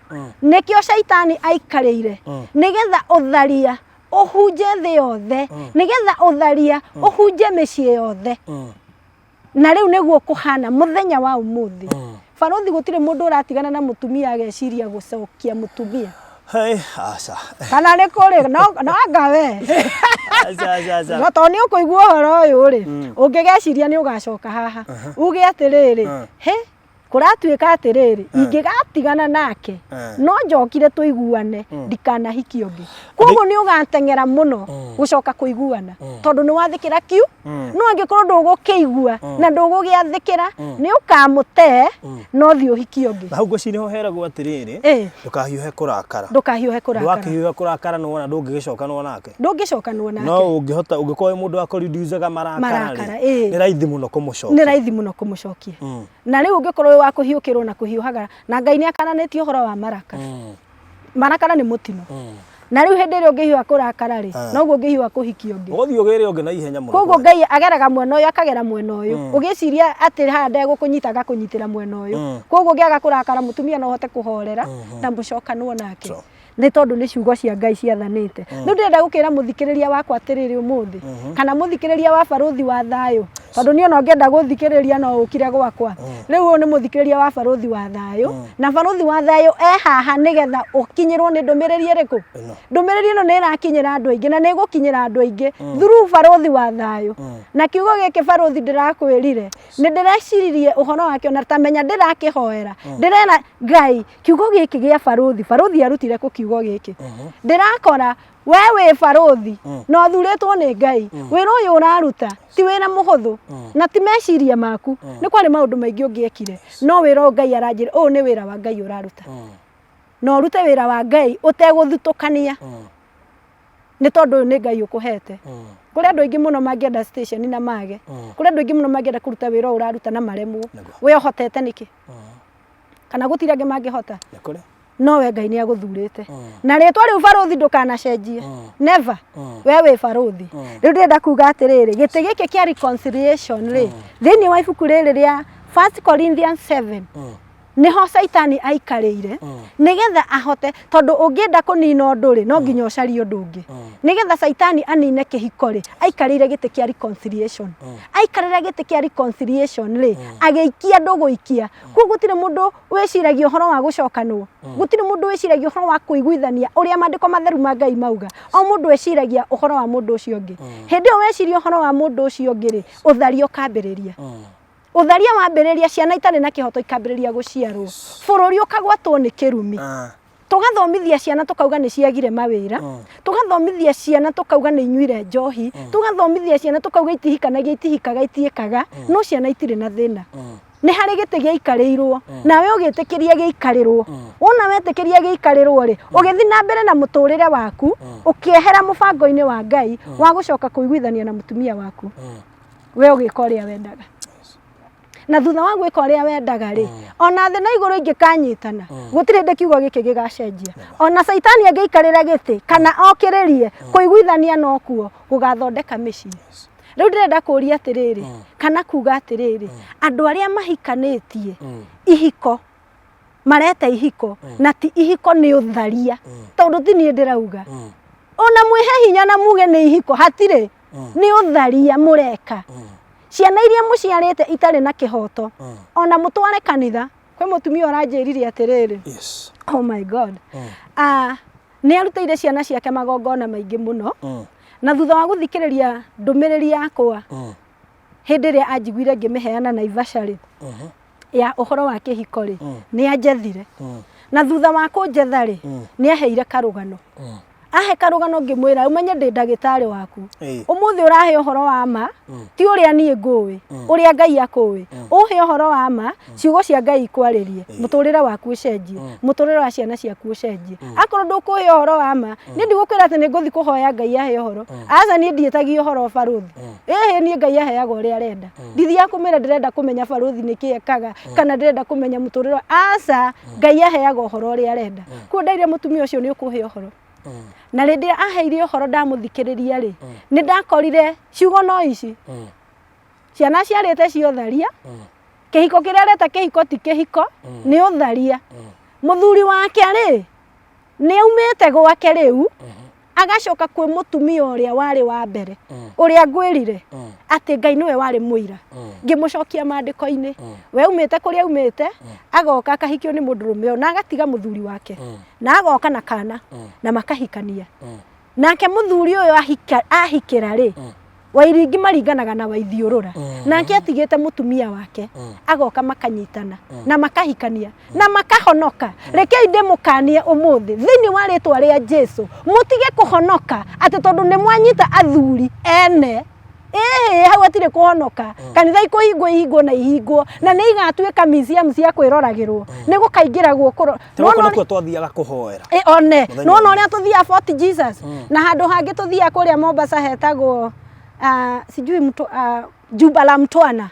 nĩkĩo caitani aikarĩire, nĩgetha ũtharia ũhunje thĩ yothe, nĩgetha ũtharia ũhunje mĩciĩ yothe. Na rĩu nĩguo kũhana mũthenya wa ũmũthĩ. Barũthi, gũtirĩ mũndũ ũratigana na mũtumia ageciria gũcokia mũtumia. Hey, aca. Kana nĩ kũrĩ, no anga we. Aca, aca, aca. No tondũ nĩ ũkũigua ũhoro ũyũ rĩ, ũngĩgeciria nĩ ũgacoka haha. Uge atĩrĩrĩ, he, kũratuĩka atĩrĩrĩ, ingĩgatigana nake, no njokire tũiguane, ndikanahikie ũngĩ. Koguo nĩ ũgateng'era mũno gũcoka kũiguana, tondũ nĩ wathĩkĩra kiu. No angĩkorwo ndũgũkĩigua na ndũgũgĩathĩkĩra, nĩ ũkamũte no thiĩ ũhikie ũngĩ. Na hau ngwĩciria nĩho heragwo atĩrĩrĩ, ndũkahiũhe kũrakara. Ndũkahiũhe kũrakara. Ndũgakĩhiũhe kũrakara nĩ wona ndũngĩgĩcokanwo nake. Ndũngĩcokanwo nake. No ũngĩhota, ũngĩkorwo wĩ mũndũ wa kũreduce-aga marakara Marakara, ĩĩ. nĩ raithi mũno kũmũcokia. Nĩ raithi mũno kũmũcokia. Na rĩu ũngĩkorwo wĩ wa kũhiũkĩrwo na kũhiũhaga, na Ngai nĩ akananĩtie ũhoro wa marakara. Marakara nĩ mũtino. Na rĩu hĩndĩ ĩrĩa ũngĩhiũha kũrakara rĩ, noguo ũngĩhiũha kũhikia ũngĩ. Ũgũthiĩ ũgĩre ũngĩ na ihenya mũno. Koguo Ngai ageraga mwena ũyũ akagera mwena ũyũ. Ũgĩciria atĩ haha ndegũkũnyita agakũnyitĩra mwena ũyũ. Koguo ũngĩaga kũrakara mũtumia no ũhote kũhorera na mũcokanwo nake. Nĩ tondũ nĩ ciugo cia Ngai ciathanĩte. Rĩu ndĩrenda gũkĩra mũthikĩrĩria wakwa atĩrĩrĩ ũmũthĩ, kana mũthikĩrĩria wa Barũthi wa Thayũ Tondũ niĩ ona ũngĩenda gũthikĩrĩria no ũkire gwakwa. Rĩu ũyũ nĩ mũthikĩrĩria wa Barũthi wa Thayũ, na Barũthi wa Thayũ e haha nĩgetha ũkinyĩrwo nĩ ndũmĩrĩri ĩrĩkũ? Ĩno. Ndũmĩrĩri ĩno nĩ ĩrakinyĩra andũ aingĩ na nĩ ĩgũkinyĩra andũ aingĩ through Barũthi wa Thayũ. Na kiugo gĩkĩ Barũthi ndĩrakwĩrire, nĩ ndĩreciririe ũhoro wakĩo na ta menya ndĩrakĩhoera. Ndĩrera Ngai, kiugo gĩkĩ gĩa Barũthi, Barũthi arutire kũ kiugo gĩkĩ? Ndĩrakora we wĩ barũthi na ũthurĩtwo nĩ Ngai, wĩra ũyũ ũraruta ti wĩra mũhũthũ na ti meciria maku. Nĩ kwarĩ maũndũ maingĩ ũngĩekire, no wĩra ũyũ Ngai aranjĩra ũyũ nĩ wĩra wa Ngai ũraruta, na ũrute wĩra wa Ngai ũtegũthutũkania, nĩ tondũ ũyũ nĩ Ngai ũkũhete. Kũrĩ andũ aingĩ mũno mangĩenda station na mage, kũrĩ andũ aingĩ mũno mangĩenda kũruta wĩra ũyũ ũraruta na maremwo. We ũhotete nĩkĩ? Kana gũtirĩ angĩ mangĩhota? Nĩ kũrĩ. No we Ngai nĩ agũthurĩte. Na rĩtwa rĩu barũthi ndũkanacenjie. Never. We wĩ barũthi. Rĩu ndĩrenda kuga atĩrĩrĩ, gĩtĩ gĩkĩ kĩa reconciliation rĩ, thĩinĩ wa ibuku rĩrĩ rĩa 1 Corinthians 7, nĩho Caitani aikarĩire nĩgetha ahote, tondũ ũngĩenda kũnina ũndũ rĩ, no nginya ũcarie ũndũ ũngĩ. Nĩgetha Caitani anine kĩhiko rĩ, aikarĩire gĩtĩ kĩa reconciliation. Aikarĩra gĩtĩ kĩa reconciliation rĩ, agĩikia andũ gũikia. Koguo gũtirĩ mũndũ wĩciragia ũhoro wa gũcokanwo, gũtirĩ mũndũ wĩciragia ũhoro wa kũiguithania ũrĩa maandĩko matheru ma Ngai mauga. O mũndũ eciragia ũhoro wa mũndũ ũcio ũngĩ. Hĩndĩ ĩyo weciria ũhoro wa mũndũ ũcio ũngĩ rĩ, ũtharia ũkambĩrĩria. Ũtharia wambĩrĩria, ciana itarĩ na kĩhoto ikambĩrĩria gũciarwo, bũrũri ũkagwatwo nĩ kĩrumi. Tũgathomithia ciana tũkauga nĩ ciagire mawĩra, tũgathomithia ciana tũkauga nĩ inyuire njohi, tũgathomithia ciana tũkauga itihikanagia, itihikaga, itiĩkaga, no ciana itirĩ na thĩna. Nĩ harĩ gĩtĩ gĩaikarĩirwo, nawe ũgĩtĩkĩria gĩikarĩrwo. Wona wetĩkĩria gĩikarĩrwo rĩ, ũgĩthiĩ na mbere na mũtũrĩre waku, ũkĩehera mũbango-inĩ wa Ngai wa gũcoka kũiguithania na mũtumia waku. We ũgĩka ũrĩa wendaga. Na thutha wa gwĩka ũrĩa wendaga rĩ, ona thĩ na igũrũ ingĩkanyitana, gũtirĩ hĩndĩ kiugo gĩkĩ gĩgacenjia. Ona Caitani angĩikarĩra gĩtĩ kana okĩrĩrie, kũiguithania nokuo gũgathondeka mĩciĩ. Rĩu ndĩrenda kũria atĩrĩrĩ, kana kuga atĩrĩrĩ, andũ arĩa mahikanĩtie ihiko, mareta ihiko na ti ihiko nĩ ũtharia, tondũ ti niĩ ndĩrauga. Ona mwĩhe hinya na muge nĩ ihiko, hatirĩ, nĩ ũtharia mũreka. Ciana iria mũciarĩte itarĩ na kĩhoto, ona mũtware kanitha. Kwĩ mũtumia ũranjĩrire atĩrĩrĩ, oh my God, nĩ arutĩire ciana ciake magongona maingĩ mũno, na thutha wa gũthikĩrĩria ndũmĩrĩri yakwa hĩndĩ ĩrĩa anjiguire ngĩmĩheana Naivasha rĩ, ya ũhoro wa kĩhiko rĩ, nĩ anjethire. Na thutha wa kũnjetha rĩ, nĩ aheire karũgano. Ahe karũgano ngĩmwĩra, ũmenye ndĩ ndagĩtarĩ waku. Ũmũthĩ ũrahe ũhoro wa ma, ti ũrĩa niĩ ngũĩ, ũrĩa Ngai akũĩ. Ũhe ũhoro wa ma, ciugo cia Ngai ikwarĩrie, mũtũrĩre waku ũcenjie, mũtũrĩre wa ciana ciaku ũcenjie. Akorwo ndũkũhe ũhoro wa ma, niĩ ndigũkwĩra atĩ nĩ ngũthiĩ kũhoya Ngai ahe ũhoro. Aca, niĩ ndiĩtagia ũhoro barũthi. Ĩhĩ, niĩ Ngai aheaga ũrĩa arenda. Ndithiaga kũmwĩra ndĩrenda kũmenya barũthi nĩkĩ ekaga, kana ndĩrenda kũmenya mũtũrĩre. Aca, Ngai aheaga ũhoro ũrĩa arenda. Koguo ndaire mũtumia ũcio nĩ ũkũhe ũhoro. Na rĩndĩ ĩrĩa aheire ũhoro ndamũthikĩrĩria rĩ, nĩ ndakorire ciugo no ici. Ciana ciarĩte cia ũtharia, kĩhiko kĩrĩa areta kĩhiko ti kĩhiko, nĩ ũtharia. Mũthuri wake rĩ, nĩ aumĩte gwake rĩu, agacoka kwĩ mũtumia ũrĩa warĩ wa mbere, ũrĩa ngwĩrire atĩ Ngai nĩwe warĩ mũira. Ngĩmũcokia maandĩko-inĩ, we aumĩte kũrĩa aumĩte, agoka akahikio nĩ mũndũrũme ũyũ, na agatiga mũthuri wake, na agoka na kana, na makahikania. Nake mũthuri ũyũ ahikĩra rĩ, Wairingi maringanaga na Waithiũrũra. Nake atigĩte mũtumia wake, agoka makanyitana na makahikania na makahonoka. Rekei ndĩmũkanie ũmũthĩ thĩinĩ wa rĩtwa rĩa Jesu, mũtige kũhonoka atĩ tondũ nĩ mwanyita athuri ene. Ĩhĩ, hau hatirĩ kũhonoka. Kanitha ikũhingwo ihingwo na ihingwo, na nĩ igatuĩka museum cia kwĩroragĩrwo. Nĩ gũkaingĩragwo kũro. Gũkũ nĩkuo twathiaga kũhoera. Ĩ, one. Nĩwona ũrĩa tũthiaga Fort Jesus? Na handũ hangĩ tũthiaga kũrĩa Mombasa hetagwo sijui mtu, Jumba la Mtwana.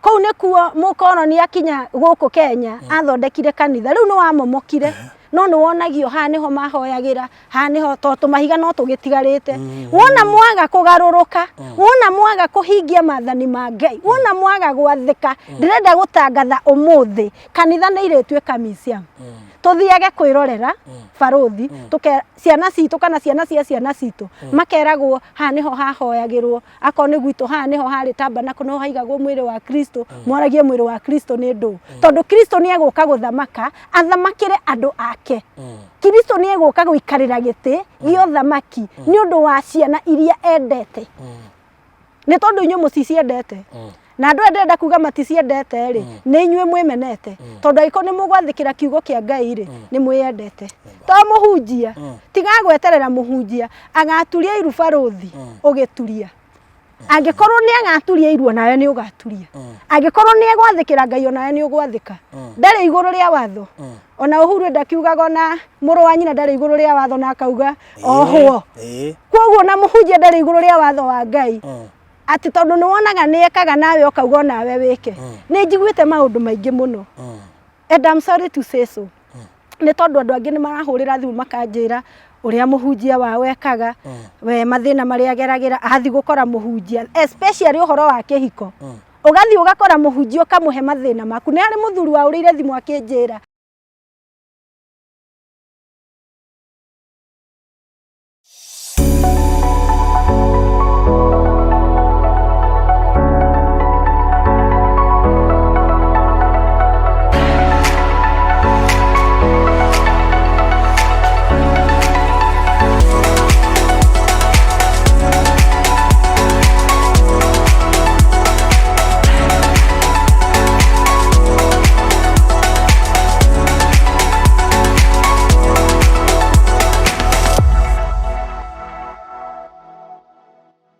Kũu nĩkuo mũkoroni akinya gũkũ Kenya athondekire kanitha. Rĩu nĩ wamomokire. No nĩ wonagio haha nĩho mahoyagĩra, haha nĩho, tondũ tũmahiga no tũgĩtigarĩte. Wona mwaga kũgarũrũka, wona mwaga kũhingia mathani ma Ngai, wona mwaga gwathĩka, ndĩrenda gũtangatha ũmũthĩ kanitha nĩ irĩtuĩka museum. Tũthiage kwĩrorera barũthi, tũke ciana citũ kana ciana cia ciana citũ makeragwo haha nĩho hahoyagĩrwo, akorwo nĩ gwitũ haha nĩho harĩ tabernacle, nĩho haigagwo mwĩrĩ wa Kristo, mwaragie mwĩrĩ wa Kristo nĩ ndũ, tondũ Kristo nĩ egũka gũthamaka, athamakĩre andũ ake. Kristo nĩ egũka gũikarĩra gĩtĩ gĩa ũthamaki nĩ ũndũ wa ciana iria endete, nĩ tondũ inyuĩ mũticiendete. Na andũ aya ndĩrenda kuga maticiendete rĩ, nĩ inyuĩ mwĩmenete, tondũ angĩkorwo nĩ mũgwathĩkĩra kiugo kĩa Ngai rĩ, nĩ mwĩyendete. To mũhunjia, tiga gweterera mũhunjia agaturia iru barũthi ũgĩturia. Angĩkorwo nĩ agaturia iru onawe nĩ ũgaturia. Angĩkorwo nĩ egwathĩkĩra Ngai onawe nĩ ũgwathĩka. Ndarĩ igũrũ rĩa watho. Ona Uhuru ndakiugaga ona mũrũ wa nyina ndarĩ igũrũ rĩa watho na akauga ohwo. Koguo ona mũhunjia ndarĩ igũrũ rĩa watho wa Ngai. Atĩ tondũ nĩ wonaga nĩ ekaga nawe ũkauga onawe wĩke. Nĩ njiguĩte maũndũ maingĩ mũno. And I'm sorry to say so. Nĩ tondũ andũ angĩ nĩ marahũrĩra thimũ makanjĩra ũrĩa mũhunjia wao ekaga, we mathĩna marĩa ageragĩra athiĩ gũkora mũhunjia, especially ũhoro wa kĩhiko. Ũgathiĩ ũgakora mũhunjia ũkamũhe mathĩna maku. Nĩ harĩ mũthuri wahũrĩire thimũ akĩnjĩra.